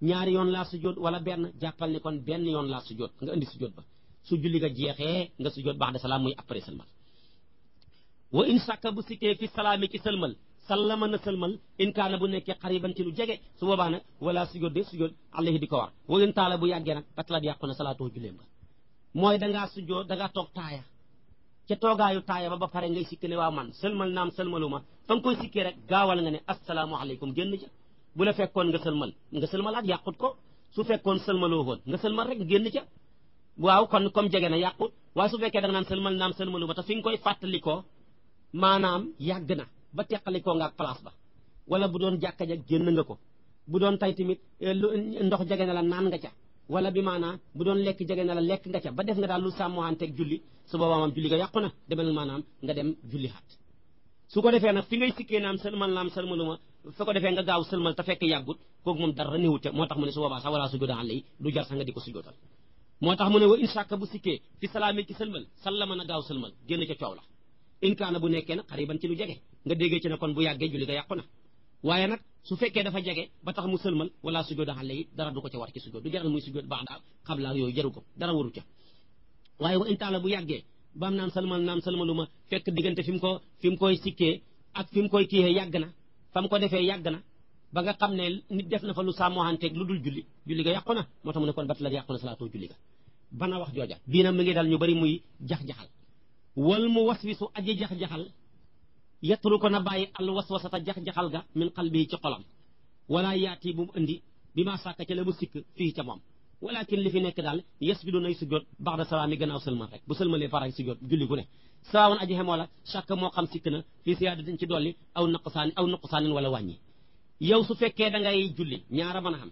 ñaari yoon laa sujjóot wala benn jàppal ne kon benn yoon laa sujjóot nga indi sujjóot ba su julli ga jeexee nga sujjóot ba'da salaam muy après sëlmal wa in sàkka bu sikkee fi salaami ci sëlmal sallama na sëlmal in kaana bu nekkee xariban ci lu jege su boobaa nag wala sujjóot de sujjóot alayhi di ko war wa in taala bu yàggee nag batalat yàqu na salaatoo julleem nga mooy dangaa sujjóot dangaa toog taaya ca toogaayu taaya ba pare ngay sikki ne waaw man sëlmal naam sëlmaluma fa nga koy sikkee rek gaawal nga ne asalaamaaleykum génn ca bu la fekkoon nga sëlmalaat yàqut ko su fekkoon sëlmaloo woon nga sëlmal rek génn ca waaw kon comme jege na yàqut waaye su fekkee da nga naan sëlmal naam sëlmaluma te fi nga koy fàttalikoo maanaam yàgg na ba teqalikoo nga ak place ba wala bu doon jàkka ja génn nga ko bu doon tay tamit ndox jege na la naan nga ca wala bi maanaam bu doon lekk jege na la lekk nga ca ba def nga daal lu sàmmohanteeg julli su boobaa maam julli ga yàqu na demal maanaam nga dem julli xaat su ko defee nag fi ngay sikkee naam sëlmaluma fa ko defee nga gaaw sëlmal te fekk yàggut kooku moom dara néewut ca moo tax mu ne su boobaa sax wala sujjóoda alay du jar sax nga di ko sujjóotal moo tax mu ne wa in shakka bu sikkee fi salaami ci sëlmal sallama na gaaw sëlmal génn ca coow la in kaana bu nekkee nag xariban ci lu jege nga déggee ci ne kon bu yàggee julli ga yàqu na waaye nag su fekkee dafa jege ba tax mu sëlmal wala sujjóoda alay dara du ko ca war ci sujjóot du jaral muy sujjóot baax daal xabla yooyu jaru ko dara waru ca waaye wa in taala bu yàggee baam naan sëlmaluma fekk diggante fi mu koy sikkee ak fi mu koy kiiyee yàgg na fa mu ko defee yàgg na ba nga xam ne nit def na fa lu sàmmohanteeg lu dul julli ga yàqu na moo tax mu ne kon bat la yàqu na salaatoo julli ga bana wax jooja bii nag mi ngi dal ñu bari muy jax-jaxal wal mu waswisu aji jax-jaxal yettulu ko na bàyyi al waswasata jax-jaxal ga min qalbi ci xolam wala yaati bu mu indi bi maa sàkka ca la mu sikk fii ca moom walakin li fi nekk daal yasjudu nay sujjóot ba'da salaami gannaaw sëlmal rek bu sëlmalee fara sujjóot julli gu ne sawaawoon aji xemoo la chaque moo xam sikk na fii siyaadatin ci dolli aw nuqsaanin wala wàññi yow su fekkee da ngay julli ñaara mën a xam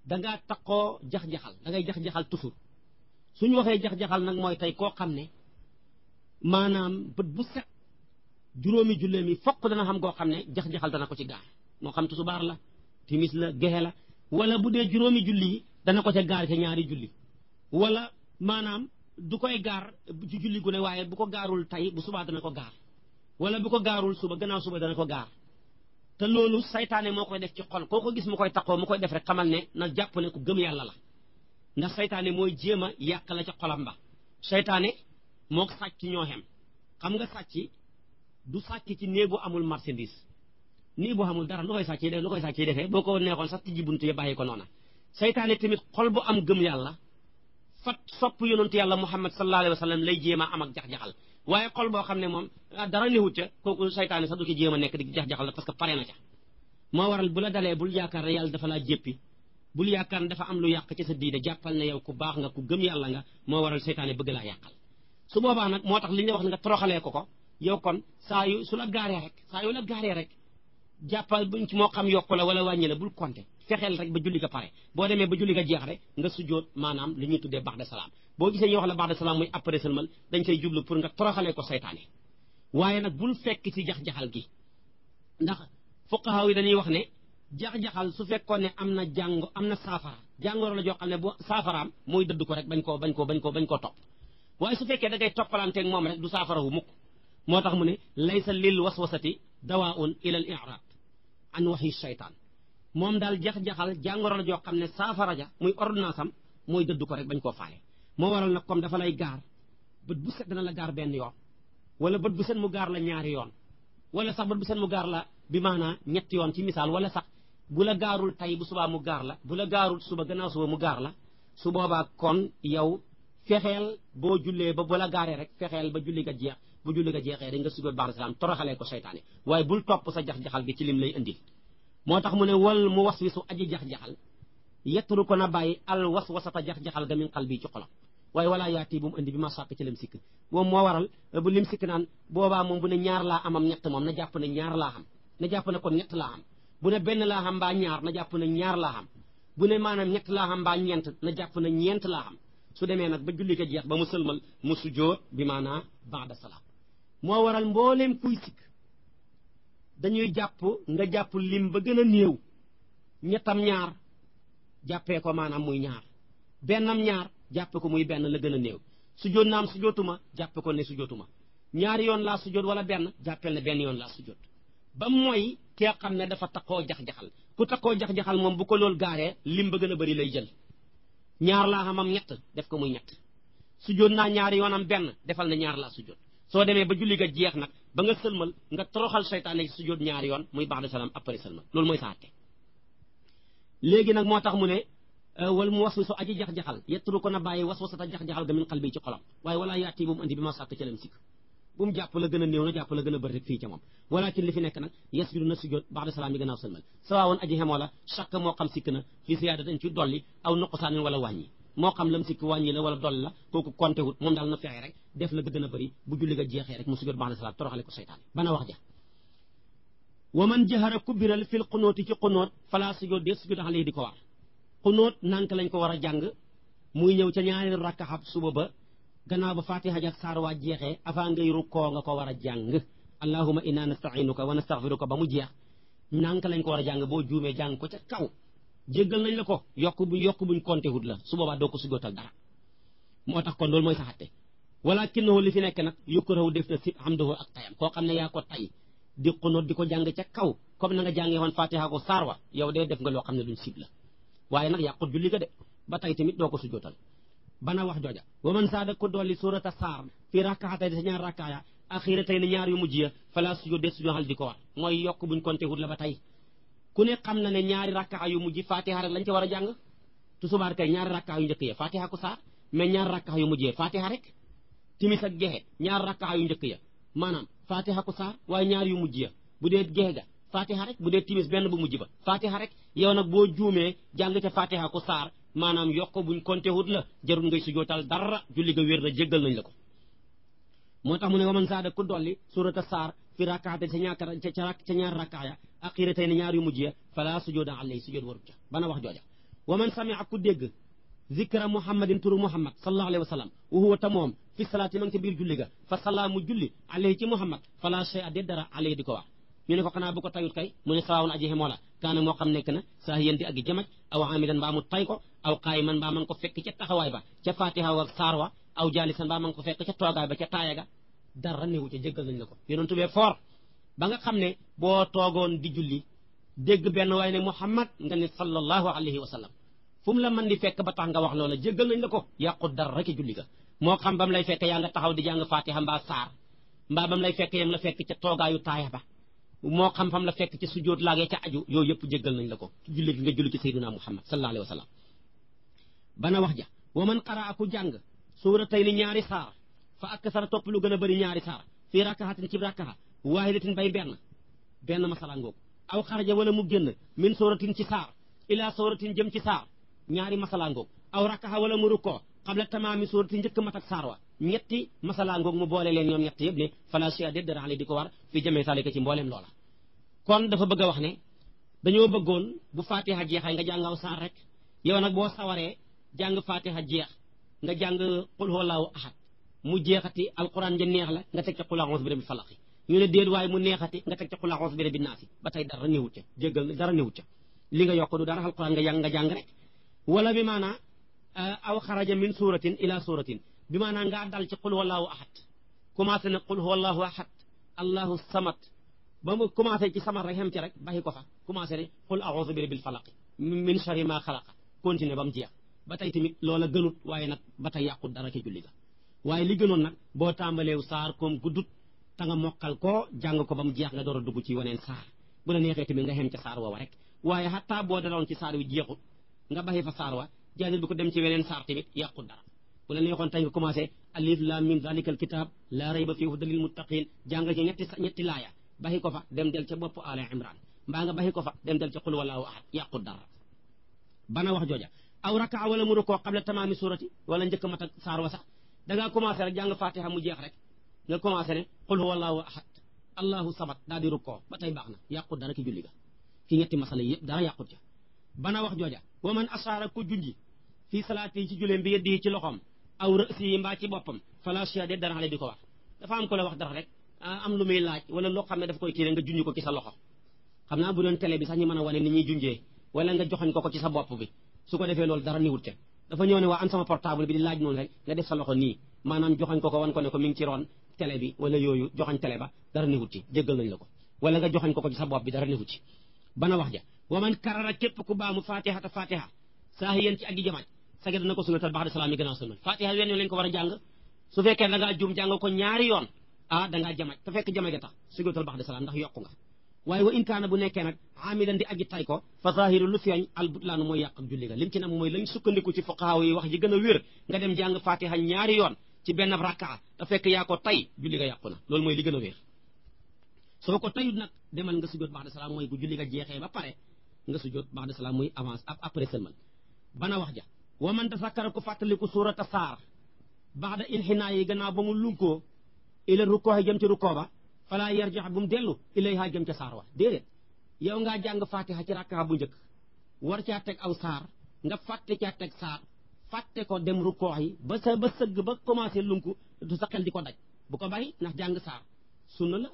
dangaa taqoo jax-jaxal da ngay jax-jaxal toujours suñu waxee jax-jaxal nag mooy tey koo xam ne maanaam bët bu set juróomi jullee mi fokk dana xam goo xam ne jax-jaxal dana ko ci gaar moo xam tusubaar la timis la gexe la wala bu dee juróomi julli yi dana ko ca gaar ca ñaari julli wala maanaam du koy gaar ci julli gu ne waaye bu ko gaarul tey bu subaa dana ko gaar wala bu ko gaarul suba gannaaw suba dana ko gaar te loolu saytaane moo koy def ci xol koo ko gis mu koy taqoo mu koy def rek xamal ne na jàpp ne ku gëm yàlla la ndax saytaane mooy jéem a yàq la ca xolam ba saytaane moo sàcc ñoo xem xam nga sàcc du sàcc ci néegu amul marchandise nii bu amul dara lu koy sàcc defee boo ko neexoon sax tijji buntu ya bàyyi ko noona saytaane tamit xol bu am gëm yàlla fat sopp yonentu yàlla muhammad sallallahu alayhi wa sallam lay jéem a am ak jax-jaxal waaye xol boo xam ne moom dara newut ca kooku saytaane sax du ci jéem a nekk di jax-jaxal la parce que pare na ca moo waral bu la dalee bul yaakaar ne yàlla dafa laa jéppi bul yaakaar ne dafa am lu yàq ci sa diine jàppal ne yow ku baax nga ku gëm yàlla nga moo waral saytaane bëgg laa yàqal su boobaa nag moo tax li ñu wax nga toroxalee ko yow kon su la gaaree rek jàppal buñ ci moo xam yokku la wala wàññi la bul compter fexeel rek ba julli ga pare boo demee ba julli ga jeex rek nga sujjóot maanaam li ñuy tuddee ba'da salaam boo gisee ñu wax la ba'da salaam muy après sëlmal dañ koy jublu pour nga toroxalee ko saytaane waaye nag bul fekk ci jax-jaxal gi ndax fuqaha yi dañuy wax ne jax-jaxal su fekkoon ne am na saafara jàngoro la joo xam ne bu saafaraam mooy dëdd ko rek bañ koo topp waaye su fekkee da ngay toppalanteeg moom rek du saafara wu mukk moo tax mu ne laysa lil waswasati dawaun ila al i'rab an waxi shaytaan moom daal jax-jaxal jàngoro la joo xam ne saafara ja muy ordonnance am mooy dëdd ko rek bañ koo faale moo waral nag comme dafa lay gaar bët bu set dana la gaar benn yoon wala bët bu set mu gaar la ñaari yoon wala sax bët bu seen mu gaar la bi maanaa ñetti yoon ci misaal wala sax bu la gaarul tey bu subaa mu gaar la bu la gaarul suba gannaaw suba mu gaar la su boobaa kon yow fexeel boo jullee ba bu la gaaree rek fexeel ba julli ga jeex bu julli ga jeexee rek nga sujjóot ba'da salaam toroxalee ko seytaane waaye bul topp sa jax-jaxal gi ci lim lay indil moo tax mu ne wal mu waswisu aji jax-jaxal yetturu ko na bàyyi al waswasata jax-jaxal ga min qalbi ci xolam waaye walaa yaati bu mu indi bi ma sàkk ci lim sikk moom moo waral bu lim sikk naan boobaa moom bu ne ñaar laa amam ñett moom na jàpp ne ñaar laa xam na jàpp ne kon ñett laa xam bu ne benn laa xam mbaa ñaar na jàpp ne ñaar laa xam bu ne maanaam ñett laa xam mbaa ñeent na jàpp ne ñeent laa xam su demee nag ba julli ko jeex ba mu sëlmal mu sujjóot bi maanaa ba'da salaam moo waral mbooleem kuy sikk dañuy jàpp nga jàpp lim ba gën a néew ñettam ñaar jàppee ko maanaam muy ñaar bennam ñaar jàppe ko muy benn la gën a néew sujjóot naam sujjóotuma jàppe ko ne sujjóotuma ñaari yoon laa sujjóot wala benn jàppel ne benn yoon laa sujjóot ba mooy kee xam ne dafa takkoo jax-jaxal ku takkoo jax-jaxal moom bu ko loolu gaaree lim ba gën a bari lay jël ñaar laa xamam ñett def ko muy ñett sujjóot naa ñaari yoonam benn defal na ñaar laa sujjóot soo demee ba julli ga jeex nag ba nga sëlmal nga toroxal seytaane ci sujjóot ñaari yoon muy ba'da salaam après sëlmal loolu mooy saate léegi nag moo tax mu ne wal mu waswisu aji jax-jaxal yetturu ko na bàyyi waswasata jax-jaxal ga min qalbi ci xolam waaye walaa yaati bu mu andi bi ma sàkk ca lam sikk bu mu jàpp la gën a néew na jàpp la gën a bëri rek fii ca moom walakin li fi nekk nag yasjudu na sujjóot ba'da salaam yi gannaaw sëlmal sawaawoon aji xemoo la chaque moo xam sikk na fii siyaada dañ ci dolli aw nuqsaanin wala wàññi moo xam lam sikk wàññi la wala dolli la kooku konté wut moom daal na fexe rek def la gën a bëri bu julli ga jeexee rek mu sujjóot ba'da salaam toroxale ko seytaane bana wax ja wa man jahara ku biral fil xunooti ci xunóot fala sujjóot de sujjóot alayhi di ko war xunóot nank lañ ko war a jàng muy ñëw ca ñaari rakkaxab suba ba gannaaw ba fatiha jak saar waa jeexee avant ngay rukkoo nga ko war a jàng allahumma inna nasta'inuka wa nastaghfiruka ba mu jeex nank lañ ko war a jàng boo juumee jàng ko ca kaw jéggal nañ la ko yokk buñ konté hut la su boobaa doo ko sujjóotal dara moo tax kon loolu mooy saxatte walakinahu li fi nekk nag yukrahu def na si hamduhu ak tayam koo xam ne yaa ko tay di xunóot di ko jàng ca kaw comme na nga jàngee woon fatiha ko saar wa yow dee def nga loo xam ne duñ sib la waaye nag yàqut julli ga de ba tey tamit doo ko sujjóotal bana wax jooja wa man saada ko dolli surata saar fii rakkaatay sa ñaar rakkaaya axiratay ne ñaar yu mujj ya fala sujjóot de sujjóotal di ko war mooy yokk buñ konté hut la ba tey ku ne xam na ne ñaari rakkaa yu mujj fatiha rek lañ ca war a jàng tusubaar kay ñaari rakkaa yu njëkk ya fatiha ko saar mais ñaari rakkaa yu mujj ya fatiha rek timis ak gexe ñaari rakkaa yu njëkk ya maanaam fatiha ko saar waaye ñaar yu mujj ya bu dee gexe ga fatiha rek bu dee timis benn bu mujj ba fatiha rek yow nag boo juumee jàng ca fatiha ko saar maanaam yokk buñ konté hut la jarul ngay sujjóotal dara julli ga wér na jéggal nañ la ko moo tax mu ne waman saada ku dolli surata saar fi rakkaate ca ñaar rakkaaya axiratay ne ñaar yu mujj ya fala sujjóoda alayhi sujjóot warut ca bana wax jooja waman sami ak ku dégg zikra muhammadin turu muhammad sallallahu alayhi wa sallam wa huwa ta moom fi salaati ma ngi ca biir julli ga fa salaa mu julli alayhi ci muhammad fala shay a dee dara alayhi di ko wax ñu ne ko xanaa bu ko tayut kay mu ne sawaawun aji xemoo la kaana moo xam nekk na saa yéen di ak jamaj aw amidan mbaa mu tay ko aw qaayiman mbaa ma ngi ko fekk ca taxawaay ba ca fatiha wa saar wa aw jaalisan mbaa ma ngi ko fekk ca toogaay ba ca taaya ga dara newu ca jéggal nañ la ko yonentu bee foor ba nga xam ne boo toogoon di julli dégg benn waaye ne muhammad nga ne sallallahu alayhi wa sallam fu mu la mën di fekk ba tax nga wax loola jéggal nañ la ko yàqut dara rek julli ga moo xam ba mu lay fekk yaa nga taxaw di jàng fatiha mbaa saar mbaa ba mu lay fekk yam la fekk ca toogaayu taaya ba moo xam fam la fekk ci sujjóot laagee ca aju yooyu yëpp jéggal nañ la ko julli gi nga julli ci sayyidina muhammad sallallahu alayhi wa sallam bana wax ja wa man qaraa ku jàng suuratay ni ñaari saar fa aksara topp lu gën a bëri ñaari saar fii rakkaxatin ci rakkaxa waahidatin bay benn masala ngoog aw xaraja wala mu génn min suratin ci saar ila suratin jëm ci saar ñaari masala ngoog aw rakkaxa wala mu rukkoo qabla tamaami suratin njëkk mat ak saar wa ñetti masala ngoog mu boole leen ñoom ñett yëpp ne fala shay'a déet dara di ko war fi jëmee salika ci mbooleem loola kon dafa bëgg a wax ne dañoo bëggoon bu fatiha jeexay nga jàngaw saar rek yow nag boo sawaree jàng fatiha jeex nga jàng qul huwallahu ahad mu jeexati alquran ja neex la nga teg ca qul a'udhu bi rabbil falaq ñu ne déet waaye mu neexati nga teg ca qul a'udhu bi rabbin naas ba tey dara newut ca jéggal dara newut ca li nga yokk du dara alquran nga jàng rek wala bi maanaa aw xaraja min suratin ila suratin bi maanaa ngaa dal ci qul huwallahu ahad commencé na qul huwallahu ahad allahu samad ba mu commencé ci samad rek xem ci rek baxi ko fa commencé ne qul a'udhu bi rabbil falaq min sharri ma xalaqa continué ba mu jeex ba tey tamit loola gënut waaye nag ba tey yàqut dara ci julli ga waaye li gënoon nag boo tàmbaleew saar comme guddut ta nga mokkal ko jàng ko ba mu jeex nga door a dugg ci waneen saar bu la neexee tamit nga xem ca saar woowa rek waaye xataa boo daloon ci saar wi jeexut nga baxi fa saar wa jàllil bi ko dem ci weneen saar tamit yàqut dara bu la neexoon tey nga commencé alif lam mim zalikal kitab laa rayba fiihi hudan lil muttaqin jàng ci ñetti laaya baxi ko fa dem del ca bopp Ala Imran mbaa nga baxi ko fa dem del ca qul wallahu ahad yàqut dara bana wax jooja aw raka wala mu rukoo qabla tamaami surati wala njëkk mat ak saar wa sax da ngaa commencé rek jàng fatiha mu jeex rek nga commencé ne qul huwallahu ahad allahu samad daal di rukkoo ba tey baax na yàqut dara ki julli ga ki ñetti masala yëpp dara yàqut ca bana wax jooja wa man ashaara ku junji fii salaati yi ci juleem bi yeddi ci loxoom aw rësi yi mbaa ci boppam fala shade dara xale di ko wax dafa am ko la wax dara rek am lu muy laaj wala loo xam ne daf koy kii rek nga junj ko ci sa loxo xam naa bu doon télé bi sax ñu mën a wane ni ñuy junjee wala nga joxoñ ko ci sa bopp bi su ko defee loolu dara niwut ca dafa ñëw ne waa an sama portable bi di laaj noonu rek nga def sa loxo nii maanaam joxoñ ko wan ko ne ko mi ngi ci roon télé bi wala yooyu joxoñ télé ba dara niwut ci jéggal nañ la ko wala nga joxoñ ko ci sa bopp bi dara niwut ci bana wax ja wa man karara képp ku baamu fatihata fatiha saa yéen ci aggi jamaaj sage dana ko sunatal ba'da salaam yi gannaaw sëlmal fatiha wenn yoon lañ ko war a jàng su fekkee da ngaa juum jàng ko ñaari yoon da ngaa jamaj te fekk jamaj a tax sunatal ba'da salaam ndax yokku nga waaye wa in kaana bu nekkee nag amidan di aji tay ko fa zahiru lu feeñ al butlaanu mooy yàq ak julli ga lim ci nag mooy lañ sukkandiku ci fuqahaa yi wax ji gën a wér nga dem jàng fatiha ñaari yoon ci benn rakkaa te fekk yaa ko tay julli ga yàqu na loolu mooy li gën a wér soo ko tayut nag demal nga sujjóot ba'da salaam mooy bu julli ga jeexee ba pare nga sujjóot ba'da salaam muy avance après sëlmal bana wax ja wa man tasakkara ku fàttaliku suurata saar ba'da inxinaa yi gannaaw ba mu lunkoo ila rukkoo jëm ci rukkoo ba fala yarjax bu mu dellu ilayha jëm ca saar wa déedéet yow ngaa jàng fatiha ci rakka bu njëkk war caa teg aw saar nga fàtte caa teg saar fàtte ko dem rukkoo yi ba sëgg ba commencé lunku du sa xel di ko daj bu ko bàyyi ndax jàng saar sunna la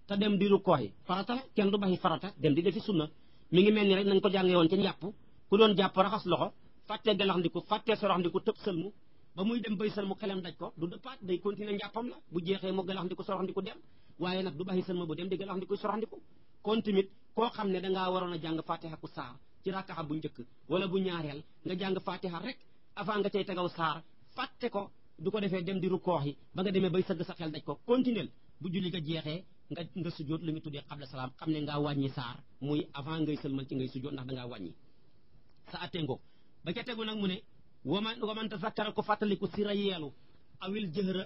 te dem di rukkoo yi farata la kenn du bàyyi farata dem di defi sunna mi ngi mel ni rek nañ ko jàngee woon ca njàpp ku doon jàpp raxas loxo fàtte galaxndiku fàtte soroxndiku tëb sëlmu ba muy dem bay sëlmu xelam daj ko du dëppaat day continuer njàppam la bu jeexee mu galaxndiku soroxndiku dem waaye nag du bàyyi sëlma bu dem di galaxndiku soroxndiku kon tamit koo xam ne dangaa waroon a jàng fatiha ku saar ci rakkaxa bu njëkk wala bu ñaareel nga jàng fatiha rek avant nga cay tegaw saar fàtte ko du ko defee dem di rukkoox yi ba nga demee bay sëgg sa xel daj ko continuer bu julli nga jeexee nga sujjóot lu ñu tuddee qabla salaam xam ne ngaa wàññi saar muy avant ngay sëlmal ci ngay sujjóot ndax dangaa wàññi sa attengo ba ca tegu nag mu ne waman tasakkara ko fàttaliku sira yeelu awil jëhra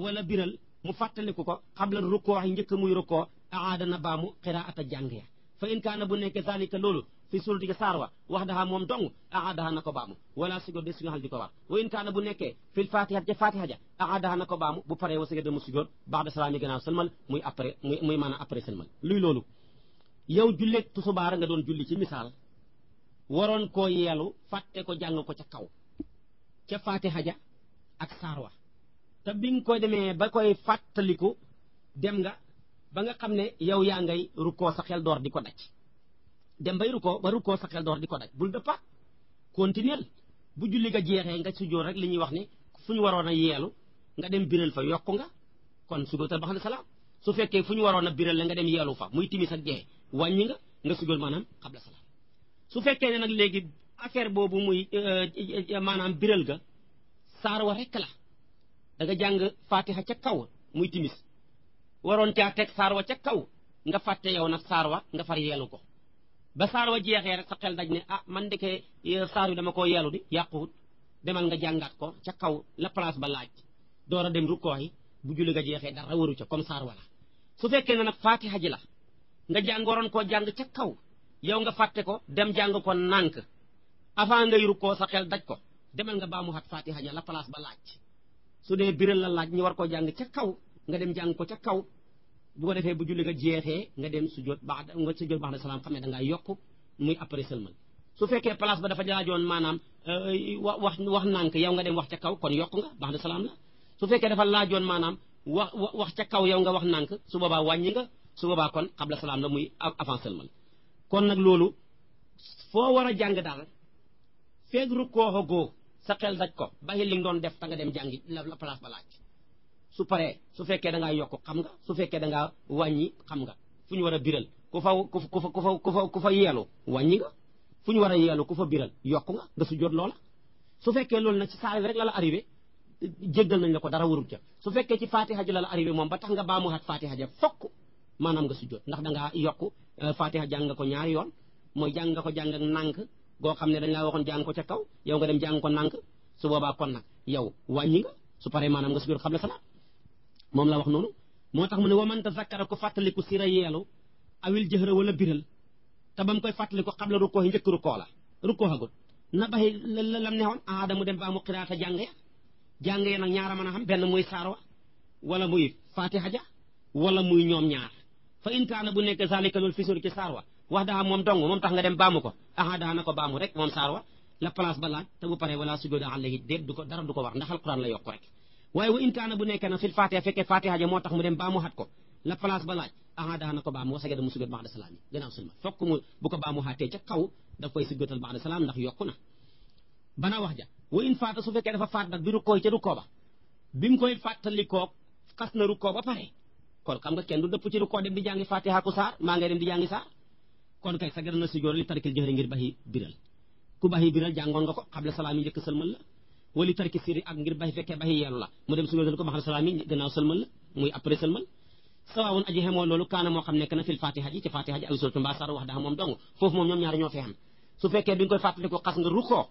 wala biral mu fàttaliku ko xabla rukkoo yi njëkk muy rukkoo aadana baamu qiraata jàng ya fa in kaana bu nekkee zalika loolu fi surati saar wa wax daha moom dong aadaha na ko baamu wala sujjóot de suñu xal di ko war wa in kaana bu nekkee fil fatiha ca fatiha ja aadaha na ko baamu bu paree wa sujjóot mu sujjóot ba'da salaam yi gannaaw sëlmal muy après muy maanaam après sëlmal luy loolu yow julleeg tusubaar nga doon julli ci misaal waroon koo yeelu fàtte ko jàng ko ca kaw ca fatiha ja ak saar wa te bi nga koy demee ba koy fàttaliku dem nga ba nga xam ne yow yaa ngay rukkoo sa xel door di ko daj dem bay rukkoo ba rukkoo sa xel door di ko daj bul dëppaat continuel bu julli ga jeexee nga sujjóot rek li ñuy wax ni fu ñu waroon a yeelu nga dem biral fa yokku nga kon sujjóotal ba'da salaam su fekkee fu ñu waroon a biral la nga dem yeelu fa muy timis ak gee wàññi nga sujjóot maanaam qabla salaam su fekkee ne nag léegi affaire boobu muy maanaam biral ga saar wa rekk la da nga jàng fatiha ca kaw muy timis waroon caa teg saar wa ca kaw nga fàtte yow nag saar wa nga far yeelu ko ba saar wa jeexee rek sa xel daj ne man ndeke saar wi dama koo yeelu di yàquwut demal nga jàngaat ko ca kaw la place ba laaj door a dem rukkoo yi bu julli nga jeexee dara waru ca comme saar wa la su fekkee ne nag fatiha ji la nga jàng waroon koo jàng ca kaw yow nga fàtte ko dem jàng ko nànk avant ngay rukkoo sa xel daj ko demal nga baamu xat fatiha ja la place ba laaj su dee biral la laaj ñu war koo jàng ca kaw nga dem jàng ko ca kaw bu ko defee bu julli nga jeexee nga dem sujjóot ba'da salaam xam ne da ngaa yokk muy après sëlmal su fekkee place ba dafa laajoon maanaam wax nànk yow nga dem wax ca kaw kon yokk nga ba'da salaam la su fekkee dafa laajoon maanaam wax ca kaw yow nga wax nànk su boobaa wàññi nga su boobaa kon qabla salaam la muy avant sëlmal kon nag loolu foo war a jàng daal feeg rukkoo goo sa xel daj ko bàyyi li nga doon def ta nga dem jàngi la place ba laaj su paree su fekkee da ngaa yokk xam nga su fekkee da ngaa wàññi xam nga fu ñu war a biral ku fa yeelu wàññi nga fu ñu war a yeelu ku fa biral yokk nga sujjóot loola su fekkee loolu nag ci saa rek la arrivé jéggal nañ la ko dara warul ca su fekkee ci fatiha ji la la arrivé moom ba tax nga baamuwaat fatiha ja fokk maanaam nga sujjóot ndax da ngaa yokk fatiha jàng nga ko ñaari yoon mooy jàng nga ko jàng ak nànk goo xam ne dañ laa waxoon jàng ko ca kaw yow nga dem jàng ko nànk su boobaa kon nag yow wàññi nga su paree maanaam nga sujjóot qabla salaam moom la wax noonu moo tax mu ne wa man tazakkara ko fàttaliku sira yeelu awil jëhra wala biral te ba mu koy fàttaliku qabla rukkoo yi njëkk rukkoo la rukkoo hagut na baxi lam neexoon aada mu dem ba mu xiraata jàng ya nag ñaara mën a xam benn muy saar wa wala muy fatiha ja wala muy ñoom ñaar fa in kaana bu nekk zalika loolu fisori ci saar wa wax daa moom dong moom tax nga dem baamu ko aada na ko baamu rek moom saar wa la place ba laaj te bu paree wala sujjóoda alayhi déet du ko dara du ko war ndax alquran la yokk rek waaye wa in kaana bu nekkee nag fil fatiha fekkee fatiha ja moo tax mu dem baamu xat ko la place ba laaj aada na ko baamu wa sagada mu sujjóot ba'da salaam yi gannaaw sulma fokk mu bu ko baamu xaatee ca kaw daf koy sujjóotal ba'da salaam ndax yokku na bana wax ja wa in faata su fekkee dafa faat nag bi rukkoo ca rukkoo ba bi mu koy fàttalikoo xas na rukkoo ba pare kon xam nga kenn du dëpp ci rukkoo dem di jàngi fatiha ku saar maa ngay dem di jàngi saar kon kay sagada na sujjóot li tarkil jëhri ngir baxi biral ku baxi biral jàngoon nga ko xabla salaam yi njëkk sëlmal la wali tarki siri ak ngir baxi fekkee baxi yeelu la mu dem sujjóotal ko baxal salaam yi gannaaw sëlmal la muy après sëlmal sawaawun aji xemoo loolu kaana moo xam nekk na fil fatiha ji ci fatiha ji aw suratu mbaa saar wax daa moom dong foofu moom ñoom ñaari ñoo fi xam su fekkee bi nga koy fàttaliku xas nga rukkoo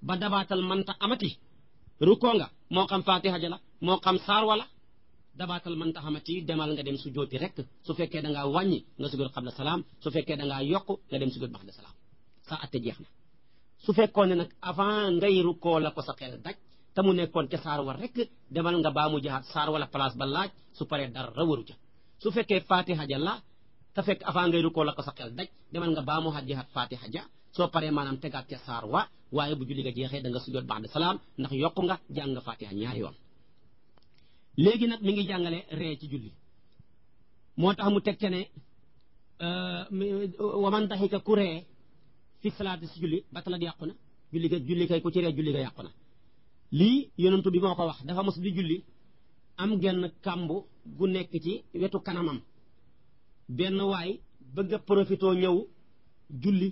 ba dabaatal mënta amati rukkoo nga moo xam fatiha ja la moo xam saar wala dabaatal mënta amati demal nga dem sujjóoti rek su fekkee da ngaa wàññi nga sujjóot xabla salaam su fekkee da ngaa yokk nga dem sujjóot baxda salaam sa atte jeex na su fekkoon ne nag avant ngay rukkoo la ko sa xel daj te mu nekkoon ca saar wa rek demal nga baa mu jaxaat saar wala place ba laaj su paree dara waru ca su fekkee fatiha ja la te fekk avant ngay rukkoo la ko sa xel daj demal nga baa mu jaxaat fatiha ja soo paree maanaam tegaat ca saar wa waaye bu julli nga jeexee da nga sujjóot ba'da salaam ndax yokku nga jàng nga fatiha ñaari yoon léegi nag mi ngi jàngale ree ci julli moo tax mu teg ca ne waman daxika ku ree fi salaati si julli batalat yàqu na julli kay ku ci ree julli ga yàqu na lii yonentu bi moo ko wax dafa mos di julli am genn kàmb gu nekk ci wetu kanamam benn waay bëgg a profitoo ñëw julli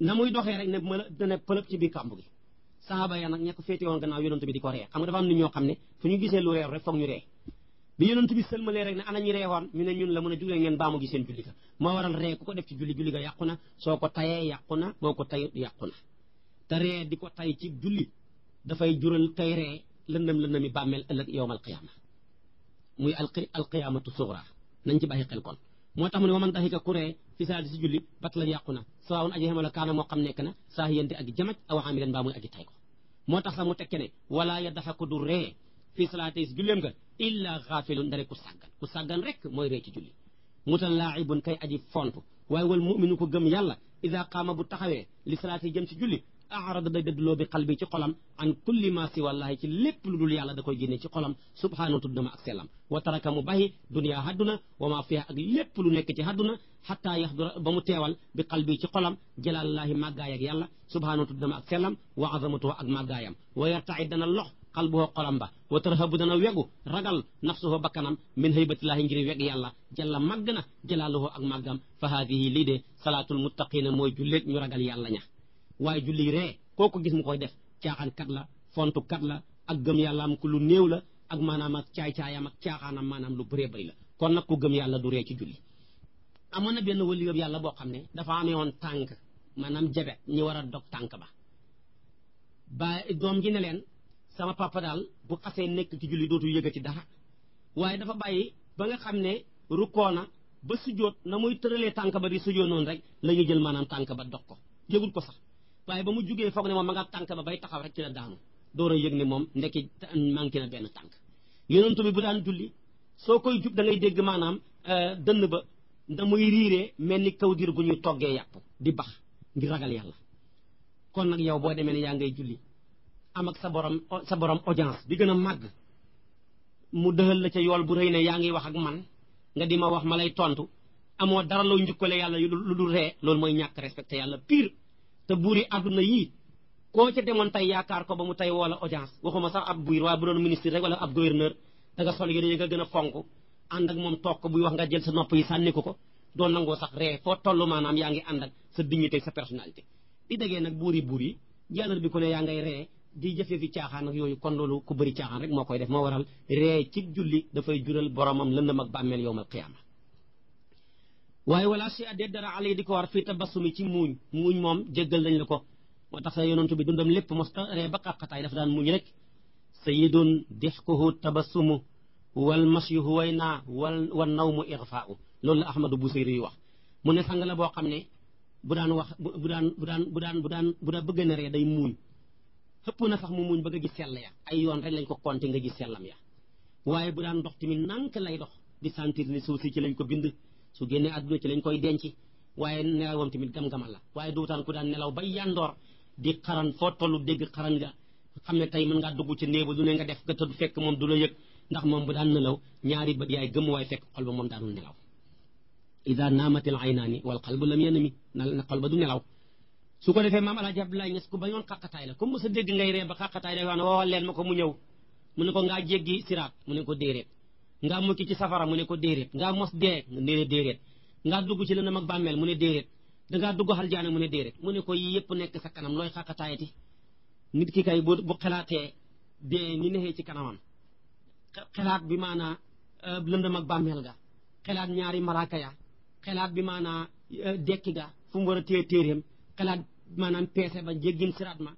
na muy doxee rek ne dana pëlëb ci biir kàmb gi saxaaba ya nag ña ko féete woon gannaaw yonentu bi di ko ree xam nga dafa am nit ñoo xam ne fu ñu gisee lu reew rek foog ñu ree bi yonentu bi sëlmalee rek ne ana ñi reewoon ñu ne ñun la mën a juglee ngeen baamu gi seen julli ga moo waral ree ku ko def ci julli ga yàqu na soo ko tayee yàqu na boo ko tayut yàqu na te ree di ko tay ci julli dafay jural kay ree lëndami bàmmeel ëllëg yowmal qiyaama muy alqiyaamatu sugra nañ ci bàyyi xel kon moo tax mu ne waman daxika ku ree fi salaati si julli batalat yàqu na sawaawun aji xamala kaana moo xam nekk na saa yente ak jamaj aw amilan mbaa muy aji tay ko moo tax sax mu tekke ne wala yadhaku du ree fi salaati si julleem nga illa xaafilun ndare ku sàggan rek mooy ree ci julli mutalaa'ibun kay aji fontu waaye wal mu'minu ko gëm yàlla ida qaama bu taxawee li salaati jëm ci julli arada day dëddloo bi xalbi ci xolam an kulli ma si wallahi ci lépp lu dul yàlla da koy génne ci xolam subhaanahu tudd na ma ak sellam wa taraka mu bàyyi dunya hadduna wa ma fiha ak lépp lu nekk ci hadduna xataa yaxdura ba mu teewal bi xalbi ci xolam jalaalullahi màggaay ak yàlla subhaanahu tudd na ma ak sellam wa azamatuhu ak màggaayam wa yartaid dana lox xalbuhu xolam ba wa tarhabu dana wegu ragal nafsuhu bakkanam min haybatillahi ngir weg yàlla jalla màgg na jalaaluhu ak màggam fa haadihi lii de salaatul muttaqina mooy julleeg ñu ragal yàlla ña waaye julli ree koo ko gis mu koy def caaxaan kat la fontu kat la ak gëm yàlla am ku lu néew la ak maanaam ak caay-caayam ak caaxaanam maanaam lu bëree bëri la kon nag ku gëm yàlla du ree ci julli amoon na benn waliyu yàlla boo xam ne dafa amee woon tànk maanaam jabet ñi war a dog tànk ba doom ji ne leen sama papa daal bu xasee nekk ci julli dootu yëgati dara waaye dafa bàyyi ba nga xam ne rukkoona ba sujjóot na muy tëralee tànk ba di sujjóot noonu rek la ñu jël maanaam tànk ba dog ko yëgul ko sax waaye ba mu jugee foog ne moom ma nga tànk ba bay taxaw rek ci la daanu door a yëg ne moom ndekki manqué na benn tànk yonentu bi bu daan julli soo koy jub da ngay dégg maanaam dënn ba da muy riiree mel ni kaw dir gu ñuy toggee yàpp di bax ngir ragal yàlla kon nag yow boo demee ne yaa ngay julli am ak sa borom audience bi gën a màgg mu dëxal la ca yool bu rëy ne yaa ngi wax ak man nga di ma wax ma lay tontu amoo dara loo njukkale yàlla lu dul ree loolu mooy ñàkk respecté yàlla pire te buuri àdduna yii koo ca demoon tey yaakaar ko ba mu tey woola audience waxuma sax ab buur waaye bu doon ministre rek wala ab gouverneur da nga sol yére yi nga gën a fonk ànd ak moom toog ko buy wax nga jël sa nopp yi sànni ko doo nangoo sax ree foo toll maanaam yaa ngi ànd ak sa dignité sa personnalité di déggee nag buur yi jàllar bi ko ne yaa ngay ree di jëfee fi caaxaan ak yooyu kon loolu ku bëri caaxaan rek moo koy def moo waral ree ci julli dafay jural boromam lëndëm ak bàmmeel yowmal qiyaama waaye wala si adde dara alay di ko war fii tabassumi ci muuñ moom jéggal nañ la ko moo tax sa yonantu bi dundam lépp mosta ree ba xaqataay dafa daan muuñ rek sayyidun dixkuhu tabassumu wal masyuhu way naa wal nawmu ixfaau loolu la Ahmadu Busiri wax mu ne sang la boo xam ne bu daan wax bu daan bëgg na ree day muuñ xëpp na sax mu muuñ bëgg a gis sell ya ay yoon rek lañ ko compté nga gis sellam ya waaye bu daan dox tamit nànk lay dox di sentir ni suuf si ci lañ ko bind su génnee àdduna ci lañ koy denc waaye nelawam tamit gam-gamal la waaye duutaan ku daan nelaw ba yandoor di xaran foo tollu dégg xaran nga xam ne tey mën ngaa dugg ci néeba du ne nga def nga tëdd fekk moom du la yëg ndax moom bu daan nelaw ñaari bët yaay gëm waaye fekk xol ba moom daanul nelaw ida naamatil aynaani wal qalbu lam yanami na xol ba du nelaw su ko defee maam Alaaji Abdoulaye Ñas ku bañoon xaqataay la comme mos a dégg ngay ree ba xaqataay day wax ne woowal leen ma ko mu ñëw mu ne ko ngaa jéggi siraat mu ne ko déeréet ngaa mukki ci safara mu ne ko déeréet ngaa mos dee mu ne déeréet ngaa dugg ci lëndëm ak bàmmeel mu ne déeréet dangaa dugg xaljaana mu ne déeréet mu ne ko yi yëpp nekk sa kanam looy xaqataayati nit ki kay bu xelaatee dee ni nexee ci kanamam xelaat bi maanaa lëndëm ak bàmmeel ga xelaat ñaari malaaka ya xelaat bi maanaa dekki ga fu mu war a téye téeréem xelaat maanaam peese ba jéggin siraat ma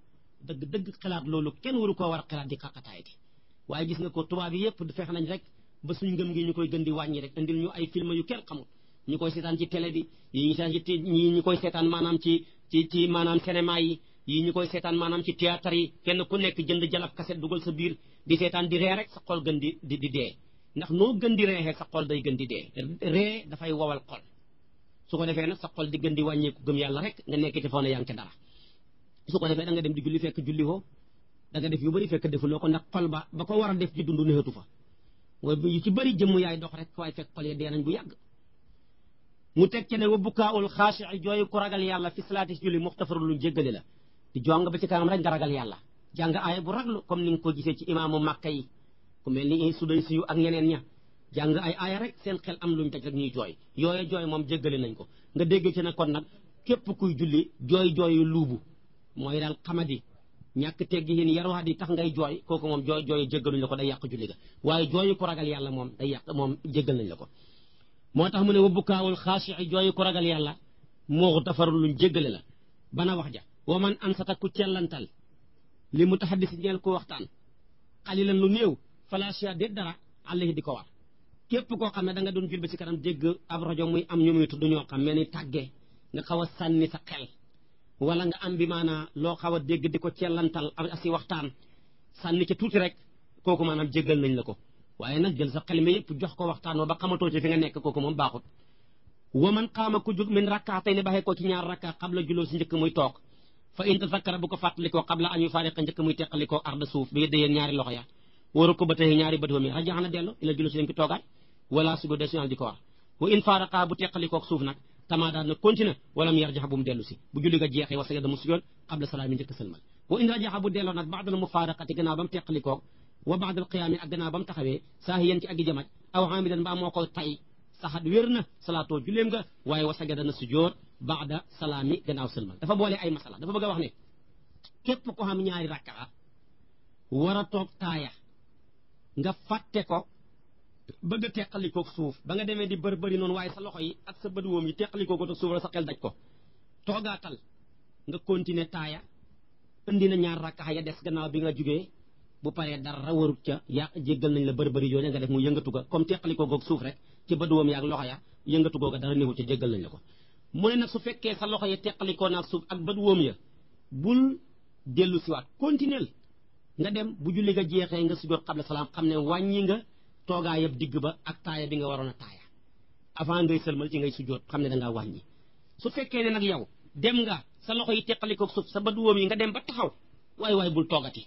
dëgg xelaat loolu kenn waru koo war a xelaat di xaqataayati waaye gis nga ko tubaab yi yëpp fexe nañ rek ba suñ ngëm gi ñu koy gën di wàññi rek indil ñu ay film yu kenn xamul ñu koy seetaan ci télé bi yi ñu koy seetaan maanaam ci maanaam cinéma yi ñu koy seetaan maanaam ci théâtre yi kenn ku nekk jënd jalab kaset dugal sa biir di seetaan di ree rek sa xol gën di dee ndax noo gën di reexee sa xol day gën di dee ree dafay wowal xol su ko defee nag sa xol di gën di wàññeeku gëm yàlla rek nga nekk ci foo ne yaa ngi ca dara su ko defee da nga dem di julli fekk julli woo da nga def yu bëri fekk defuloo ko ndax xol ba ko war a def ci dund neexatu fa yu ci bëri jëmm yaay dox rek waaye fekk xol ya dee nañ bu yàgg mu teg ci ne wa bukkaawul xaasi jooyu ku ragal yàlla fi salaati julli muxtafarul luñ jéggale la di jong ba ci kanam rek nga ragal yàlla jàng aaya bu raglu comme ni nga ko gisee ci imaamu Màkka yi ku mel ni suday siyu ak ñeneen ña jàng ay aaya rek seen xel am luñ teg rek ñuy jooy yooye jooy moom jéggale nañ ko nga dégg ci ne kon nag képp kuy julli jooyu luubu mooy daal xamadi ñàkk teggi yéen yarwaat yi tax ngay jooy kooku moom jooyu jéggaluñ la ko day yàq julli ga waaye jooyu ku ragal yàlla moom day yàq moom jéggal nañ la ko moo tax mu ne wa bukkaawul xaasi jooyu ku ragal yàlla moo tafarul luñ jéggale la bana wax ja wa man ansata ku cellantal li mu taxaddis ñeel ko waxtaan xalilan lu néew falasia de dara àllahi di ko war képp koo xam ne da nga doon jul ba ci kanam dégg ab rajo muy am ñu muy tudd ñoo xam mel ni tàggee nga xaw a sànni sa xel wala nga am bi maanaa loo xaw a dégg di ko cellantal asi waxtaan sànni ca tuuti rek kooku maanaam jéggal nañ la ko waaye nag jël sa xel mi yëpp jox ko waxtaan wa ba xamatoo ci fi nga nekk kooku moom baaxut wa man qaama ku jóg min rakkaatay ne baxee ko ci ñaar rakka xabla juloo si njëkk muy toog fa in tazakkara bu ko fàttalikoo xabla an yu faariqa njëkk muy teqalikoo arda suuf bi yedde yéen ñaari loxo ya waru ko ba tey ñaari bët mi rajaxana dellu ila juloo si dañ ko toogaat wala sugo desinal di ko war wa in faaraqa bu teqalikoo suuf nag tamaa daal na continue wala mu yarjaxa bu mu dellu si bu julli ga jeexee wa sajada mu sujjoon xabla salaam yi njëkk sëlmal wa in rajaxa bu delloo nag baadal mufaaraqati gannaaw ba mu teqalikoo wa baadal qiyaami ak gannaaw ba mu taxawee saahi yéen ci aggi jamaj aw xamidan mbaa moo ko tay saxat wér na salaatoo julleem nga waaye wa sajada na sujjoot baada salaami gannaaw sëlmal dafa boole ay masala dafa bëgg a wax ne képp ko xam ñaari rakka war a toog taaya nga fàtte ko bëgg a teqalikoog suuf ba nga demee di bëri noonu waaye sa loxo yi ak sa bët woom yi teqalikoo ko te suuf la sa xel daj ko toogaatal nga continuer taaya indi na ñaar rakka ya des gannaaw bi nga jugee bu paree dara warut ca yaa jéggal nañ la bëri yooyu nga def mu yëngatu ga comme teqalikoo goog suuf rek ci bët woom yaag loxo ya yëngatu googa dara néewu ca jéggal nañ la ko mu ne nag su fekkee sa loxo ya teqalikoo naag suuf ak bët woom ya bul dellu siwaat continuel nga dem bu julli nga jeexee nga sujjóot xabla salaam xam ne wàññi nga toogaa yëpp digg ba ak taaya bi nga waroon a taaya avant ngay sëlmal ci ngay sujjóot xam ne dangaa wàññi su fekkee ne nag yow dem nga sa loxo yi teqalikoog suuf sa bët woom yi nga dem ba taxaw waaye bul toogati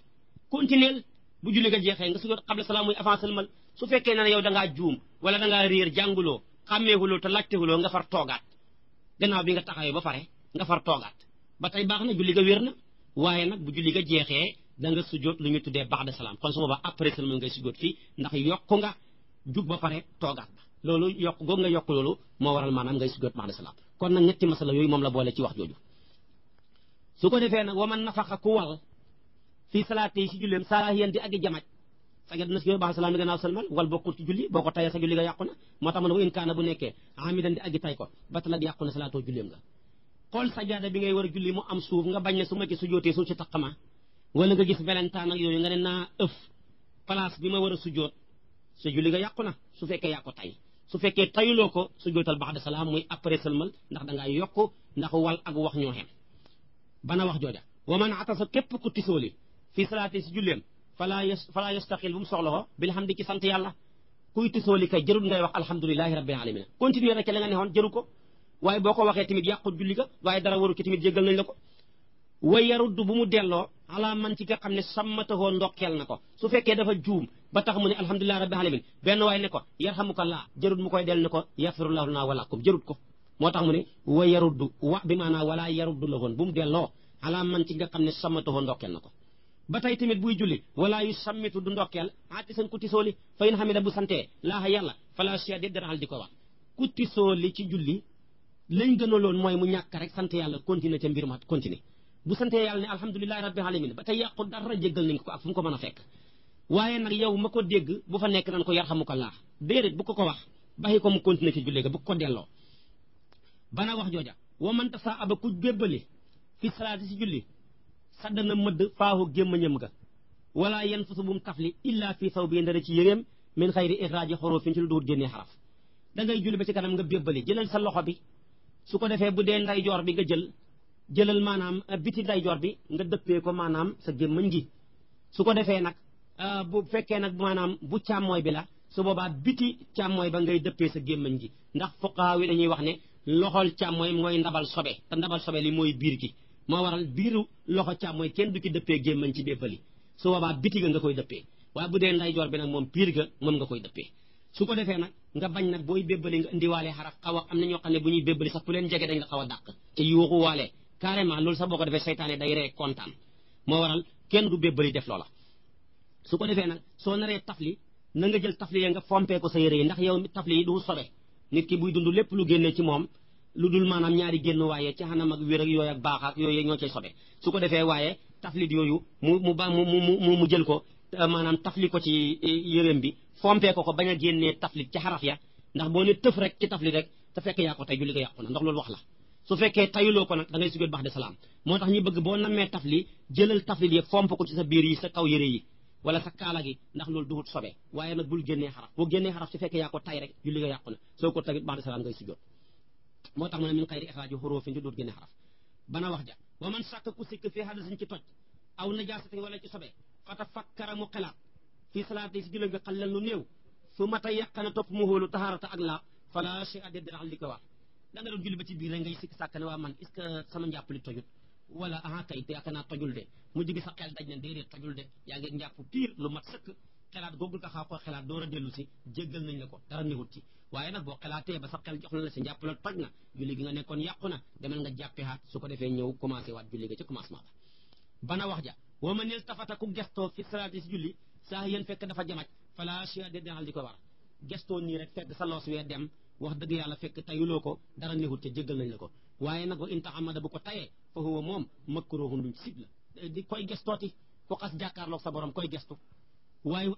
continuel bu julli nga jeexee nga sujjóot xabla salaam muy avant sëlmal su fekkee ne yow dangaa juum wala dangaa réer jànguloo xàmmeehuloo te laajtehuloo nga far toogaat gannaaw bi nga taxawee ba pare nga far toogaat ba tey baax na julli ga wér na waaye nag bu julli ga jeexee da nga sujjóot lu ñu tuddee ba'da salaam kon su boobaa après seulement ngay sujjóot fii ndax yokku nga jug ba pare toogaat ba loolu yokk googu nga yokk loolu moo waral maanaam ngay sujjóot ba'da salaam kon nag ñetti masala yooyu moom la boole ci wax jooju su ko defee nag wa man nafaxa ku wal fii salaati yi si julleem saahiyan di agi jamaj saget na si yooyu baax salaam yi gannaaw salmal wal bokkul ci julli boo ko tayee sa julli nga yàqu na moo tax ma ne wa in kaana bu nekkee amidan di agi tay ko batalat yàqu na salaatoo julleem nga xool sajaada bi ngay war a julli mu am suuf nga bañ ne su ma ci sujootee suuf si taqama wala nga gis melentaan ak yooyu nga ne naa ëf place bi ma war a sujoot sa julli nga yàqu na su fekkee yaa ko tay su fekkee tayuloo ko sujootal ba'da salaam muy après sëlmal ndax da ngaa yokk ndax wal ak wax ñoo xem bana wax jooja wa man atasa képp ku tisooli fii salaati si julleem fala yastaqil bu mu soxla bil hamdi ci sant yàlla kuy tisooli kay jërul ngay wax alhamdulilahi rabbil alamin continuer rek la nga neexoon jëru ko waaye boo ko waxee tamit yàqut julli ga waaye dara waru ci tamit jéggal nañ la ko wa yaruddu bu mu delloo ala man ci nga xam ne sàmmatahoo ndokkeel na ko su fekkee dafa juum ba tax mu ne alhamdulilahi rabbil alamin benn waaye ne ko yarhamukallah jërut mu koy del ne ko yaxfirullahu lana wa lakum jërut ko moo tax mu ne wa yaruddu wa bi maanaa wala yaruddu la woon bu mu delloo ala man ci nga xam ne sàmmatahoo ndokkeel na ko ba tey tamit buy julli wala yu sammitu du ndokkeel ati seen ku tisooli fa in hamida bu santee laaha yàlla fala shia di daraxal di ko wax ku tisooli ci julli lañ gënaloon mooy mu ñàkk rek sant yàlla continuer ca mbir ma continuer bu santee yàlla ne alhamdulilahi rabbil alamin ba tey yàqu dara jéggal nañ ko ak fu mu ko mën a fekk waaye nag yow ma ko dégg bu fa nekk nan ko yarhamukallah déedéet bu ko wax baxi ko mu continuer ci julli ga bu ko delloo bana wax jooja wa man tasa aba ku bébbali fi salaati si julli saddana mëdd faahu gémmañam ga wala yan fasu bu mu tafli illa fi saw bi ndara ci yëreem min xayri ixraaji xurufin ci lu duut génnee xaraf da ngay julli ba ci kanam nga bébbali jëlal sa loxo bi su ko defee bu dee ndeyjoor bi nga jëlal maanaam biti ndeyjoor bi nga dëppee ko maanaam sa gémmañ gi su ko defee nag bu fekkee nag maanaam bu càmmooy bi la su boobaa biti càmmooy ba ngay dëppee sa gémmañ gi ndax fuqahaa yi dañuy wax ne loxol càmmooy mooy ndabal sobe te ndabal sobe li mooy biir gi moo waral biiru loxo càmmooy kenn du ci dëppee gémmañ ci bébbali su boobaa biti ga nga koy dëppee waaye bu dee ndeyjoor bi nag moom biir ga moom nga koy dëppee su ko defee nag nga bañ nag booy bébbali nga indiwaale xaraf xaw a am na ñoo xam ne bu ñuy bébbali sax ku leen jege dañ la xaw a dàq te yuuxu waale carrément loolu sax boo ko defee seytaane day ree kontaan moo waral kenn du bébbali def loola su ko defee nag soo naree tafli na nga jël tafli ya nga fompee ko sa yére yi ndax yow tafli yi du sobe nit ki buy dund lépp lu génnee ci moom lu dul maanaam ñaari génn waaye ci xanam ak wér ak yooyu ak baax ak yooyu ñoo cay sobe su ko defee waaye taflit yooyu mu jël ko maanaam tafli ko ci yéreem bi fompee ko bañ a génnee taflit ci xaraf ya ndax boo ne tëf rek ci taflit rek te fekk yaa ko tey julli ko yàqu na ndax loolu wax la su fekkee tayuloo ko nag da ngay sujjóot ba'da salaam moo tax ñi bëgg boo nammee tafli jëlal taflit yeeg fomp ko ci sa biir yi sa kaw yére yi wala sa kaala gi ndax loolu duhut sobe waaye nag bul génnee xaraf boo génnee xaraf su fekkee yaa ko tay rek julli ko yàqu na soo ko tagit ba'da salaam ngay sujjóot moo tax mu ne min xayri ixraaji xuruufin ci duut génne xaraf bana wax ja wa man sàkk ku sikk fii hadasin ci toj aw najaasatin wala ci sobe fata fakkara mu xelaat fii salaati si julli nga xallal lu néew su mata yàqana topp mu hóolu taxaarata ak laa fala shi adde diraxal li ko wax da nga doon julli ba ci biir rek ngay sikk sàkk ne waa man est-ce que sama njàpp li tojut wala aha kay te yaakaar naa tojul de mu jigi sa xel daj ne déedéet tojul de yaa ngi njàpp piir lu mat sëkk xelaat googu nga xaw ko xelaat door a dellu si jéggal nañ la ko dara newut ci waaye nag boo xelaatee ba sa xel jox na la si njàpp la toj na julli gi nga nekkoon yàqu na demal nga jàppeaat su ko defee ñëw commencé waat julli ga ca commencement ba bana wax ja wa man iltafata ku gestoo fi salaati si julli saa yéen fekk dafa jamaj fala shia de denal di ko war gestoo nii rek fekk sa loos wee dem wax dëgg yàlla fekk tayuloo ko dara newut ca jéggal nañ la ko waaye nag wa in taamada bu ko tayee fa huwa moom makruhun luñ sib la di koy gestooti ku xas jàkkaarloog sa borom koy gestu waaye